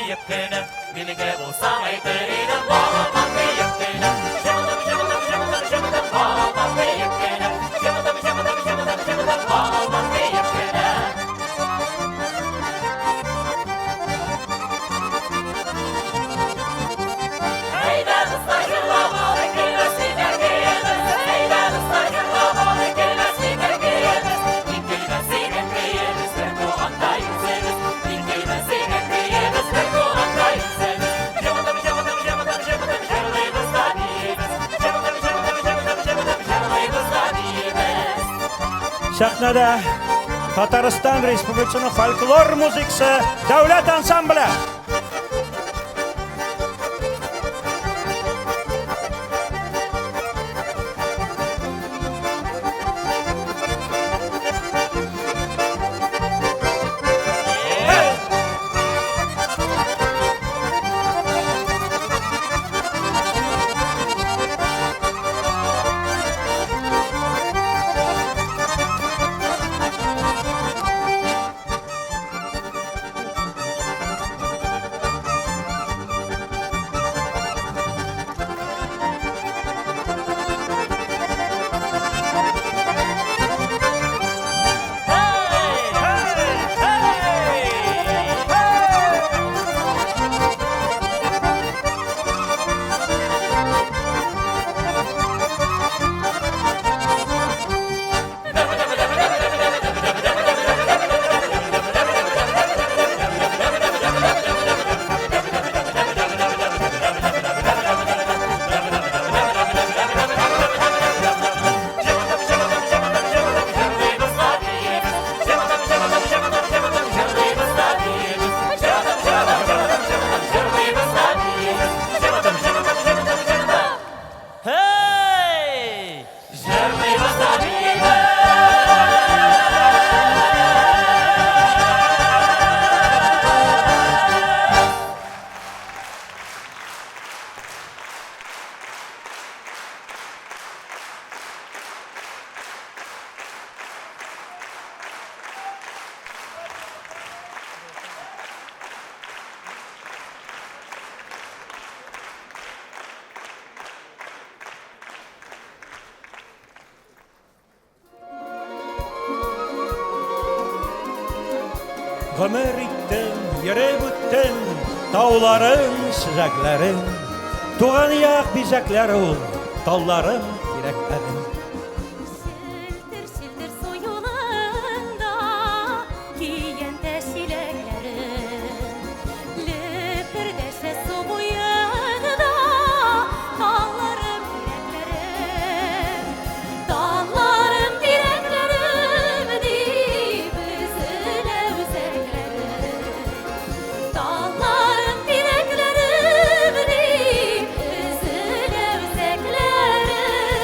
диеп кенә, Минеке булсаң әйтер идем, Багылмам диеп кенә. Җымыдым, җымыдым, җымыдым, җымыдым, Багылмам диеп кенә. Җымыдым, җымыдым, җымыдым, җымыдым, Багылмам диеп кенә. Әйдә, дуслар, җырлап алыйк, килмәс микән көебез? Әйдә, дуслар, җырлап алыйк, килмәс микән көебез? Мин көймәс идем көебез, бер тугандай үзебез. Мин көймәс идем көебез, бер тугандай үзебез. Җымыдым, җымыдым, җымыдым, җымыдым, җырлыйбыз да биибез. Җымыдым, җымыдым, җымыдым, җымыдым, җырлыйбыз да биибез. Сәхнәдә Татарстан Республикасының фольклор музыкасы дәүләт ансамбле. Hey! Җырлыйбыз да биибез! Гомер иттем, йөреп үттем, тауларым, сөзәкләрем. Туган як бизәкләре ул, талларым, тирәкләрем. Челтер-челтер су юлында киянтә чиләкләрем. Лепердәшә су буенда талларым, тирәкләрем. Талларым, тирәкләрем дип өзелә үзәкләрем. Талларым, тирәкләрем дип өзелә үзәкләрем.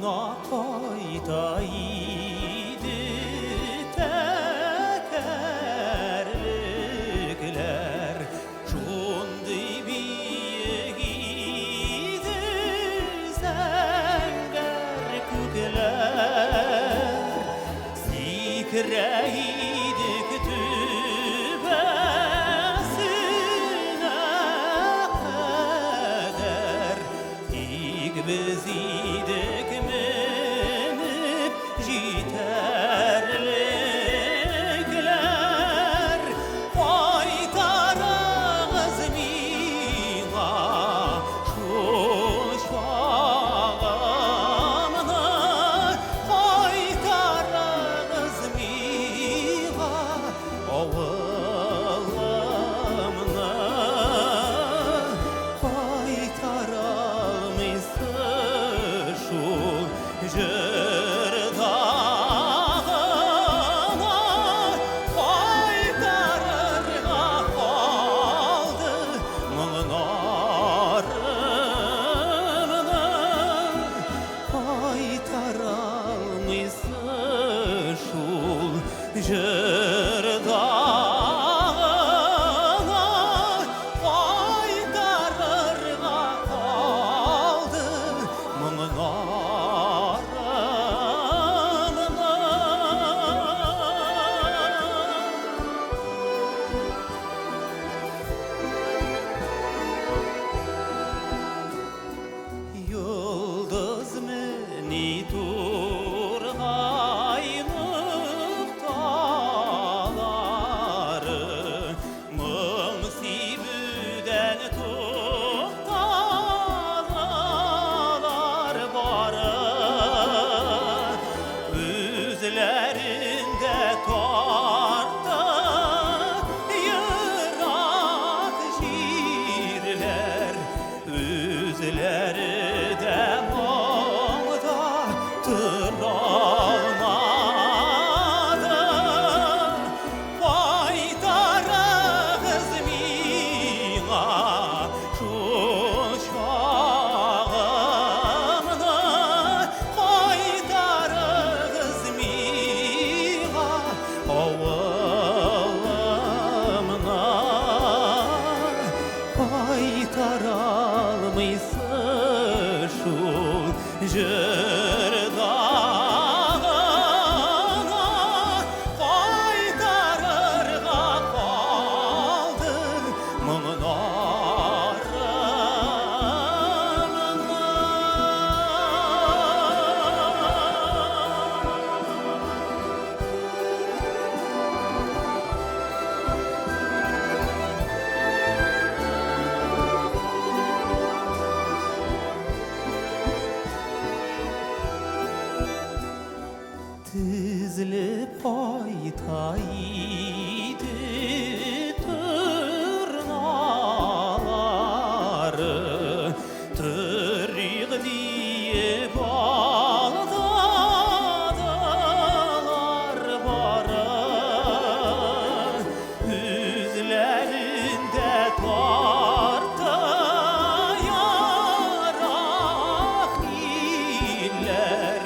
гына кайта иде тәкәрлекләр. Шундый биек иде зәңгәр күкләр. Сикерә идек түбәсенә кадәр. Тик без идек менеп җитәрлекләр. Кайтарыгыз миңа шул чагымны, кайтарыгыз миңа авылымны. Кайтара алмыйсыз шул җыр дагына, кайтарырга калды моңнарымны. Кайтара алмыйсыз шул җыр дагына, кайтарырга калды моңнарымны. Йолдыз мени тургай нокталары, моң сибүдән тукталалар бары. Үзләрендә тарта ерак җирләр, үзләре дә моңда торалмады. Кайтарыгыз миңа шул чагымны, кайтарыгыз миңа авылымны. Кайтара алмыйсыз шул җыр дагына, кайтарырга калды моңнарымны. Тезелеп кайта иде торналары, торыйк диеп алдадылар бары. Үзләрендә тарта ярак илләр,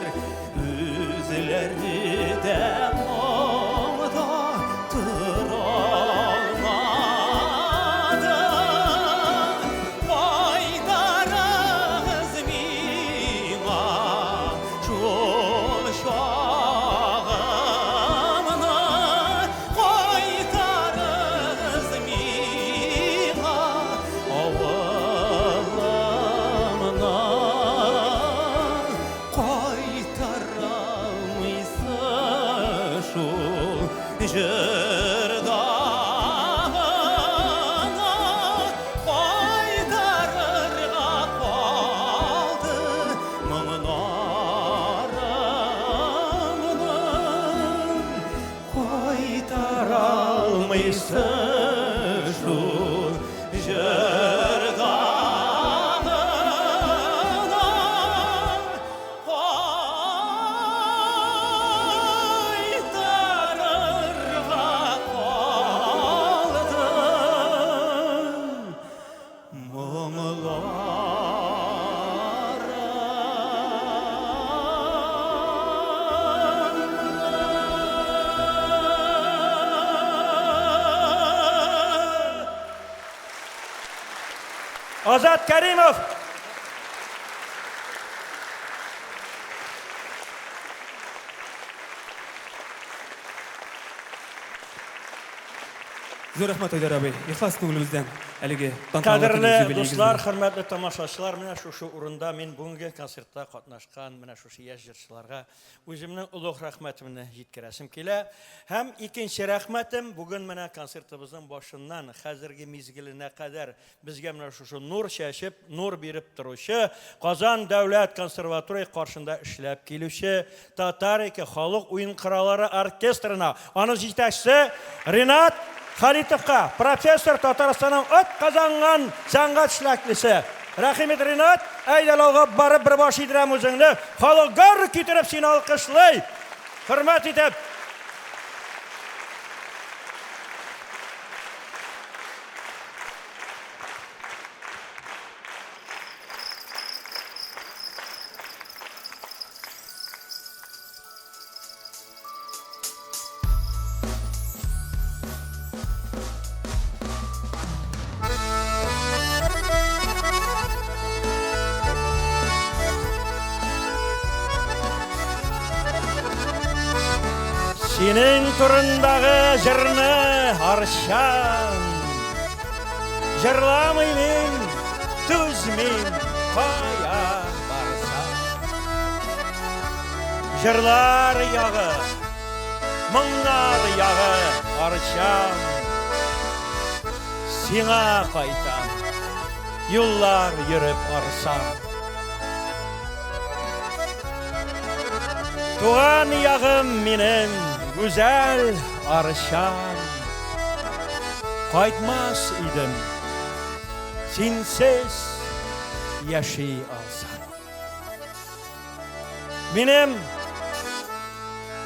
үзләре дә моңда торалмады. Кайтарыгыз миңа шул чагымны, кайтарыгыз миңа авылымны. Кайтара алмыйсыз шул җыр дагына, кайтарырга калды моңнарымны. Кайтара алмыйсыз шул җыр дагына, кайтарырга калды моңларымны. Азат Кәримов. Зур рәхмәт, Айдар абый. Ихлас күңелебездән әлеге тантаналы Кадерле көнне юбилеегез дуслар, белән. хөрмәтле тамашачылар, менә шушы урында мин бүгенге концертта катнашкан менә шушы яшь җырчыларга үземнең олуг рәхмәтемне җиткерәсем килә. Һәм икенче рәхмәтем бүген менә концертыбызның башыннан хәзерге мизгеленә кадәр безгә менә шушы нур чәчеп, нур биреп торучы Казан дәүләт консерватория каршында эшләп килүче Татарика халык уен кораллары оркестрына, аның җитәкчесе Ринат Халитовка, профессор, Татарстанның атказанган сәнгать эшлеклесе. Рәхим ит, Ринат, әйдә алга барып бер баш идерәм үзеңне. Халык гөр китереп сине алкышлый. Хөрмәт итеп. Синең турындагы җырны Арчам Җырламый мин, түзмим, кая барсам. Җырлар ягы, моңнар ягы Арчам. Сиңа кайтам, юллар йөреп арсам. Туган ягым минем, гүзәл Арчам. Кайтмас идем, синсез яши алсам. Минем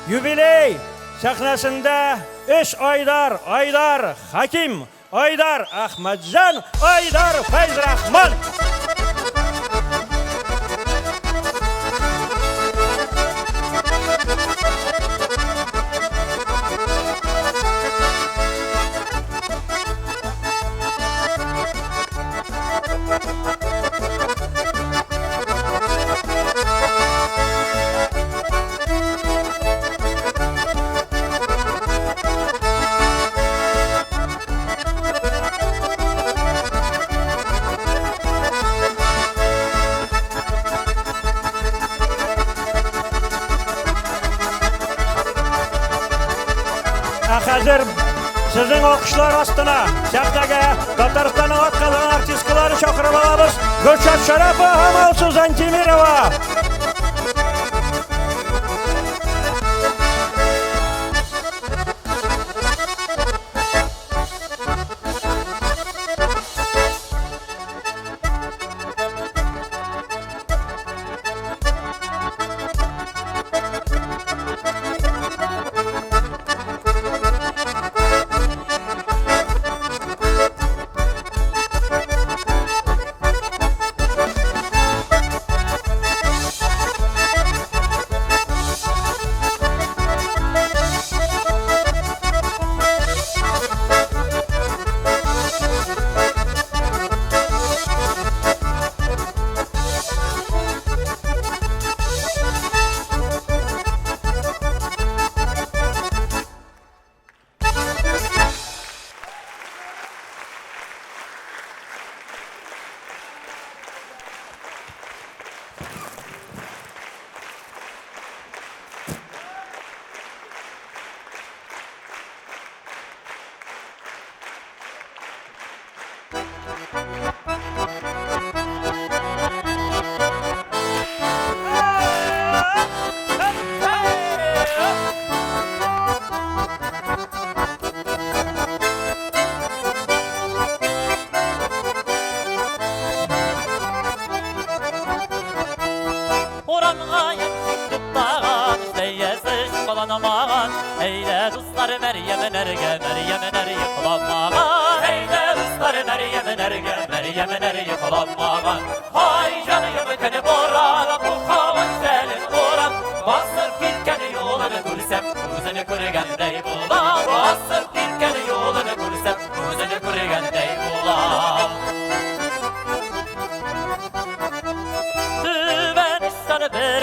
юбилей сәхнәсендә өч Айдар, Айдар Хаким, Айдар Әхмәтҗан, Айдар Фәйзрахман. Ә хәзер сезнең алкышлар астына сәхнәгә Татарстанның атказанган артисткаларын чакырып алабыз. Гөлшат Шәрәпова һәм Алсу Зантимирова. Урамга ямьсез туктаган, Бәясе каланмаган. Әйдә, дуслар, Мәрьямнәргә, Мәрьямнәр йокламаган. Әйдә, дуслар, Мәрьямнәргә, Мәрьямнәр йокламаган. Ай, җаным, көн буран, Пухавын сәлен урам. Басып киткән юлын күрсәм, Үзен күргәндәй булам. Басып киткән юлын күрсәм, Үзен күргәндәй булам.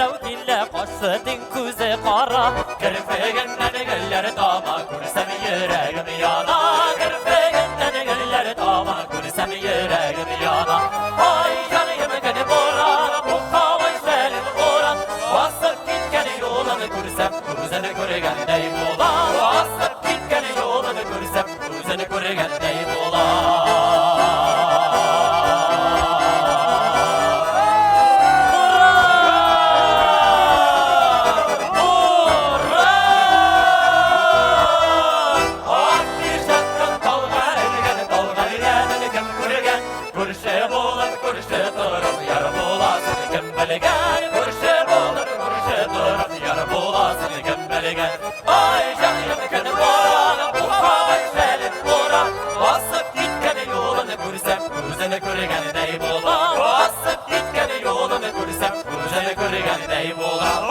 Берәү килә кашы тиң күзе кара. Керфегеннән гөлләр тама, күрсәм йөрәгем яна. Керфегеннән гөлләр тама, күрсәм йөрәгем яна. Ай, җаныем көн буран, бу һавай шәлен уран. Басып киткән юлын күрсәм, үзен күргәндәй булам. Басып киткән юлын күрсәм, үзен күргәндәй булам. Ак пиджактан талга элгән, талга элгәнен кем күргән? Күрше булып, күрше торып, яр буласын кем белгән? Күрше булып, күрше торып, яр буласын кем белгән? Ай, җаныем көн буран, бу һавай шәлен уран. Басып киткән юлын күрсәм, үзен күргәндәй булам. Басып киткән юлын күрсәм, үзен күргәндәй булам.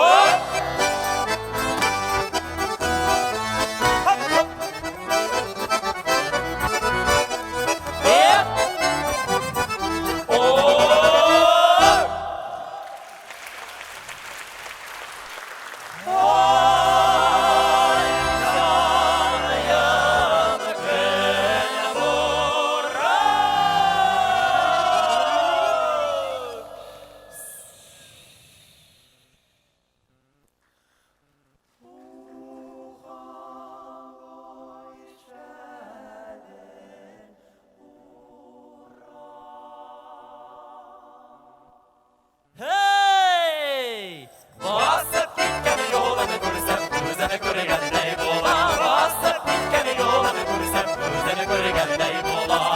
Hey! Басып киткән юлын күрсәм, үзен күргәндәй булам. Басып киткән юлын күрсәм, үзен күргәндәй булам.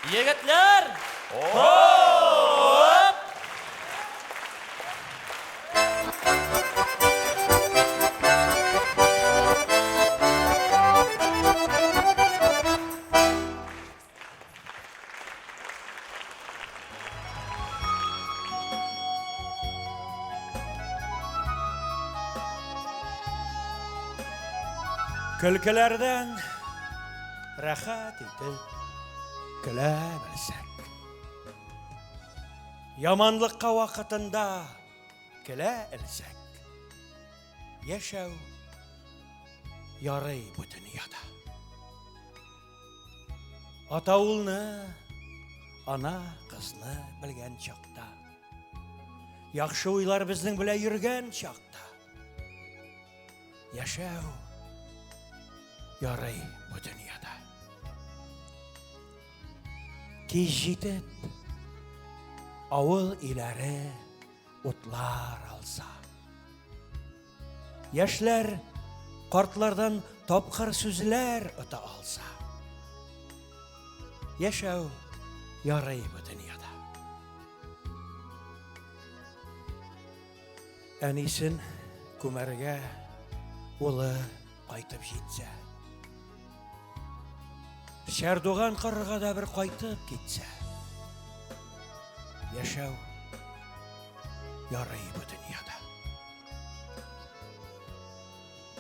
Егетләр! Хоп! Көлкеләрдән рәхәт итеп көлә белсәк. Яманлыкка вакытында көлә элсәк. Яшәү ярый бу дөньяда. Ата улны, ана кызны белгән чакта. Яхшы уйлар безнең белән йөргән чакта. Яшәү ярый бу дөньяда. Кич җитеп, авыл өйләре утлар алса. Яшьләр картлардан тапкыр сүзләр ота алса. Яшәү ярый бу дөньяда. Әнисен күмәргә улы кайтып җитсә. Чардуган корырга да бер кайтып китсә. Яшәү ярый бу дөньяда.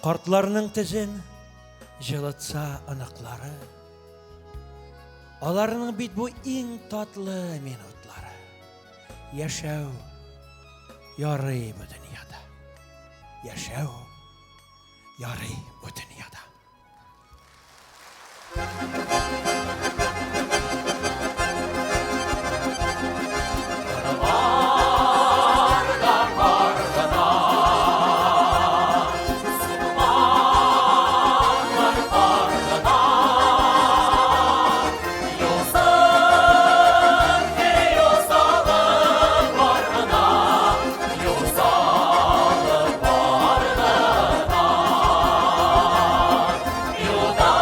Картларның тезен җылытса оныклары. Аларның бит бу иң татлы минутлары. Яшәү ярый бу дөньяда. Яшәү ярый бу дөньяда. Кырларда кар гына, сукмаклар тар гына. Юлсыз юл салып бар гына, юл салып бар гына. Юлда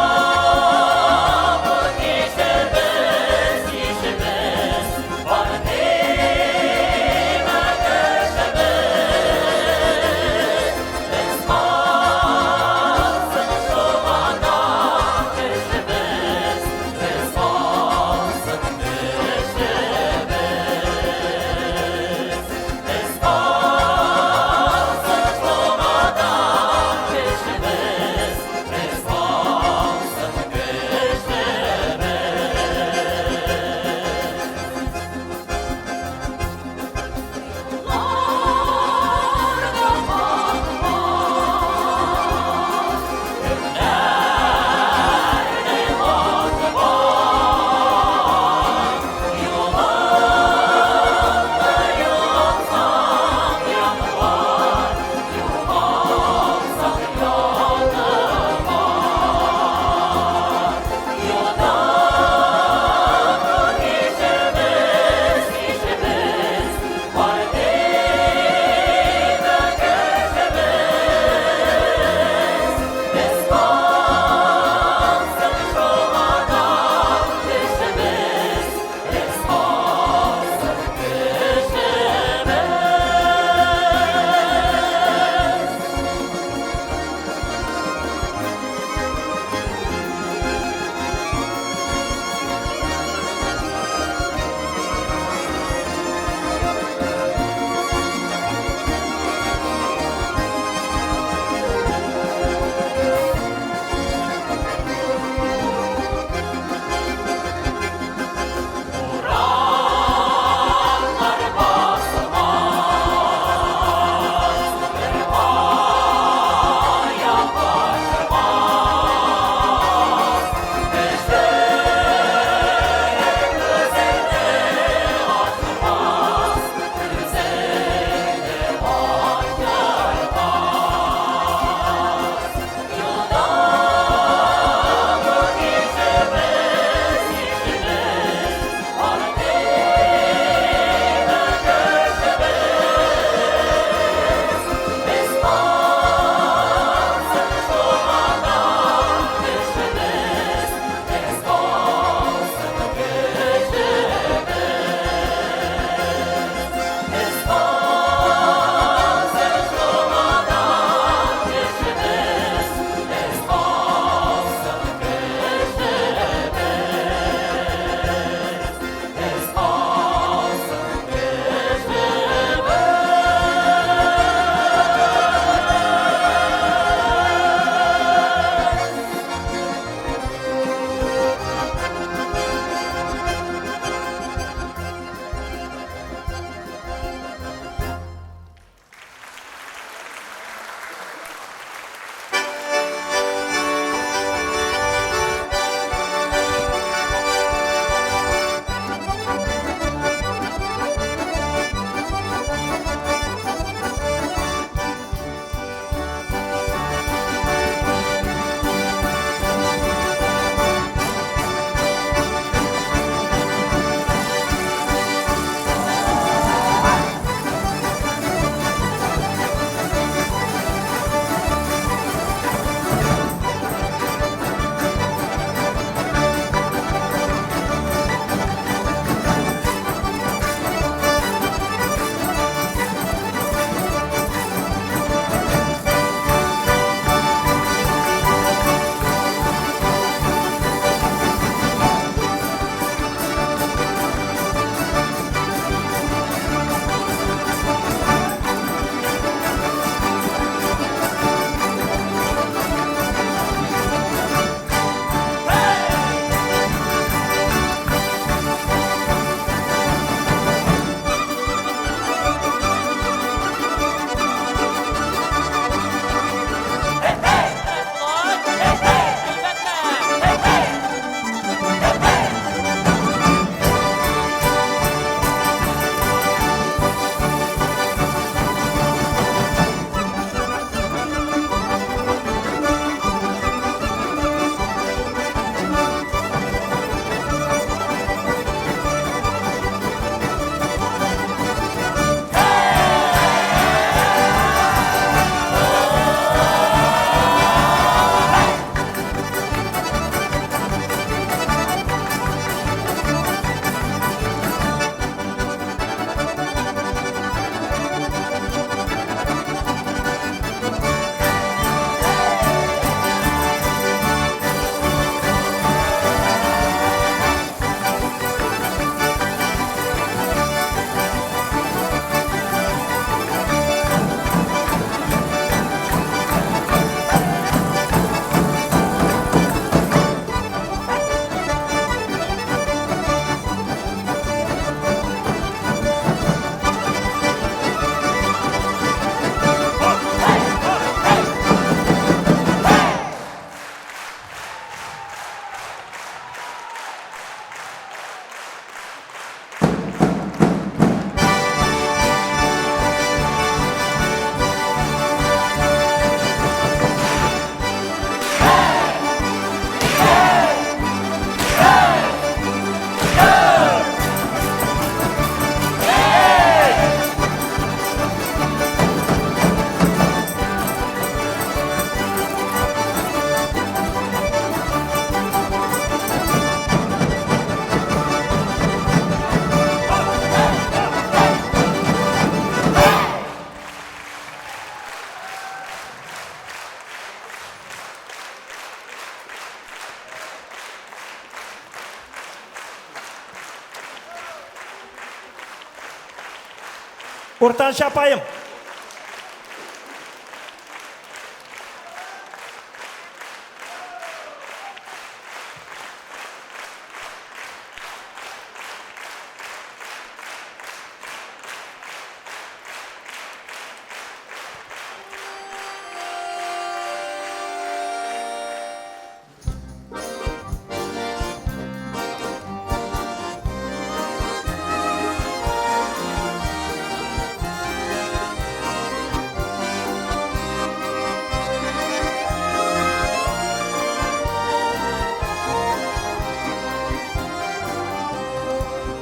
Уртанчы апаем.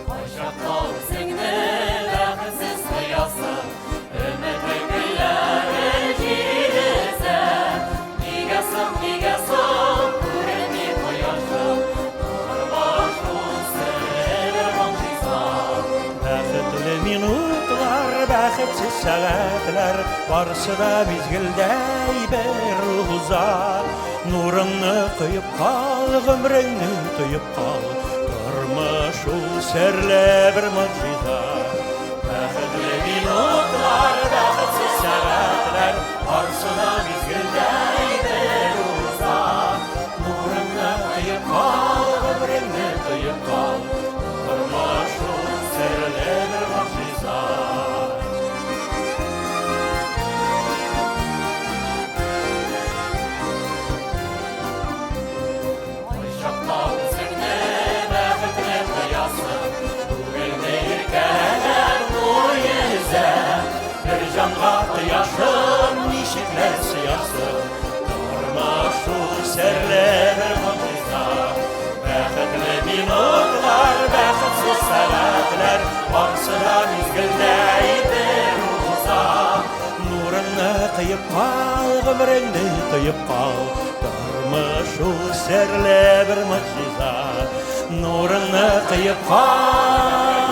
Кайчакта үзеңне бәхетсез тоясың, Өметле көннәре җил өзә. Нигә соң, нигә соң күренми кояшың, Тормыш ул серле могҗиза. Бәхетле минутлар, бәхетсез сәгатьләр, барсы да мизгелдәй бер уза. Нурыңны коеп кал, гомереңне тоеп кал, тормыш ул серле бер могҗиза. Бәхетле минутлар, бәхетсез сәгатьләр, барсы да мизгелдәй бер уза. Нурыңны тоеп кал, гомереңне тоеп кал, тормыш ул серле бер могҗиза. Кайчакта үзеңне бәхетле тоясың, Күңелне иркәләп нур йөзә. Бер җанга кояшым ничекләр сыясың, Тормыш ул серле бер могҗиза. Бәхетле минутлар, бәхетсез сәгатьләр, барсы да мизгелдәй бер уза. Нурыңны тоеп кал, гомереңне тоеп кал, тормыш ул серле бер могҗиза. Нурыңны тоеп кал,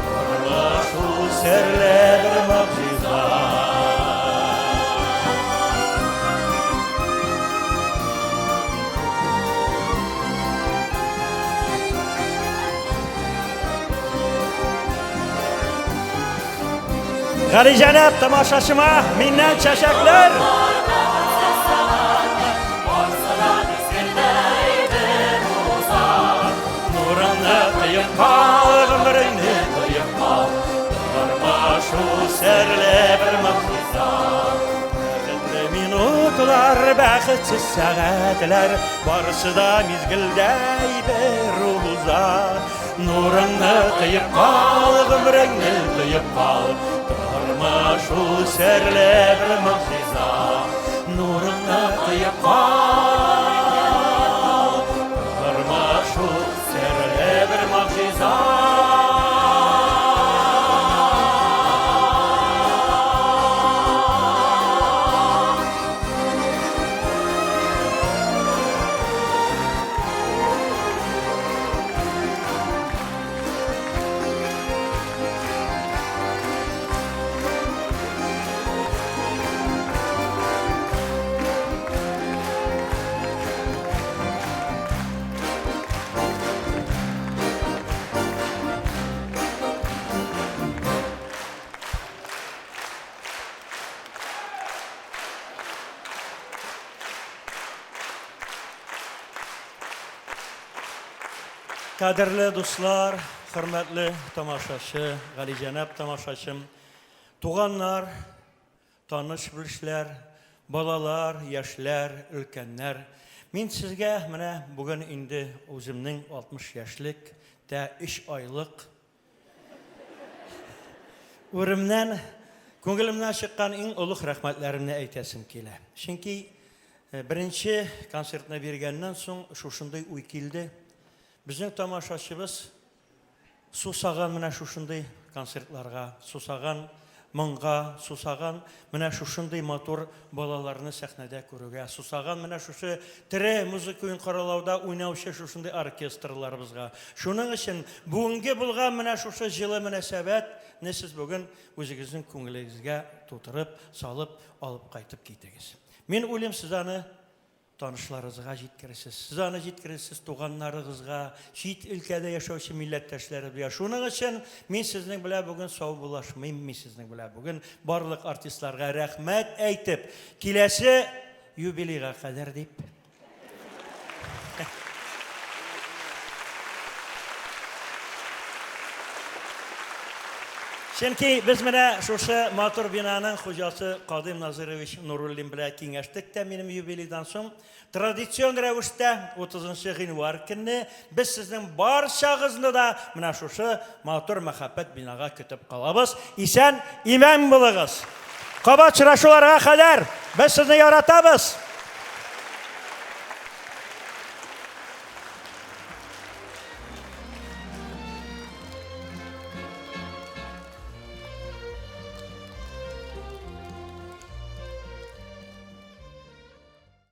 тормыш ул серле бер могҗиза. Галиҗәнәп тамашачыма миннән чәчәкләр. Нурыңны тоеп кал, гомереңне тоеп кал. Тормыш ул серле бер могҗиза. Бәхетле минутлар, бәхетсез сәгатьләр, барысы да мизгелдәй бер уза. Нурыңны тоеп кал, гомереңне тоеп кал. Тормыш ул серле бер могҗиза. Нурыңны тоеп кал, тормыш ул серле бер могҗиза. Кадерле дуслар, хөрмәтле тамашачы, галиҗәнәп тамашачым, туганнар, таныш белешләр, балалар, яшьләр, өлкәннәр. Мин сезгә менә бүген инде үземнең 60 яшьлек тә 3 айлык үремнән, күңелемнән чыккан иң олуг рәхмәтләремне әйтәсем килә. Чөнки беренче концертны биргәннән соң шушындый уй килде. Безнең тамашачыбыз сусаган менә шушындый концертларга, сусаган моңга, сусаган менә шушындый матур балаларны сәхнәдә күрүгә, сусаган менә шушы тере музыка уен кораллауда уйнаучы шушындый оркестрларыбызга. Шуның өчен бүгенге булган менә шушы җылы мөнәсәбәтне сез бүген үзегезнең күңелегезгә тутырып, салып алып кайтып китегез. Мин уйлыйм, сез аны танышларыгызга җиткерерсез. Сез аны җиткерерсез туганнарыгызга, чит өлкәдә яшәүче милләттәшләребезгә. Шуның өчен мин сезнең белән бүген саубуллашмыйм, мин сезнең белән бүген барлык артистларга рәхмәт әйтеп, киләсе юбилейга кадәр дип. Чөнки без менә шушы матур бинаның хуҗасы Кадыйм Назырович Нуруллин белән киңәштек тә минем юбилейдан соң. Традицион рәвештә 30 гыйнвар көнне без сезнең барчагызны да менә шушы матур мәхәббәт бинага көтеп калабыз. Исән, имән булыгыз. Кабат очрашуларга кадәр без сезне яратабыз.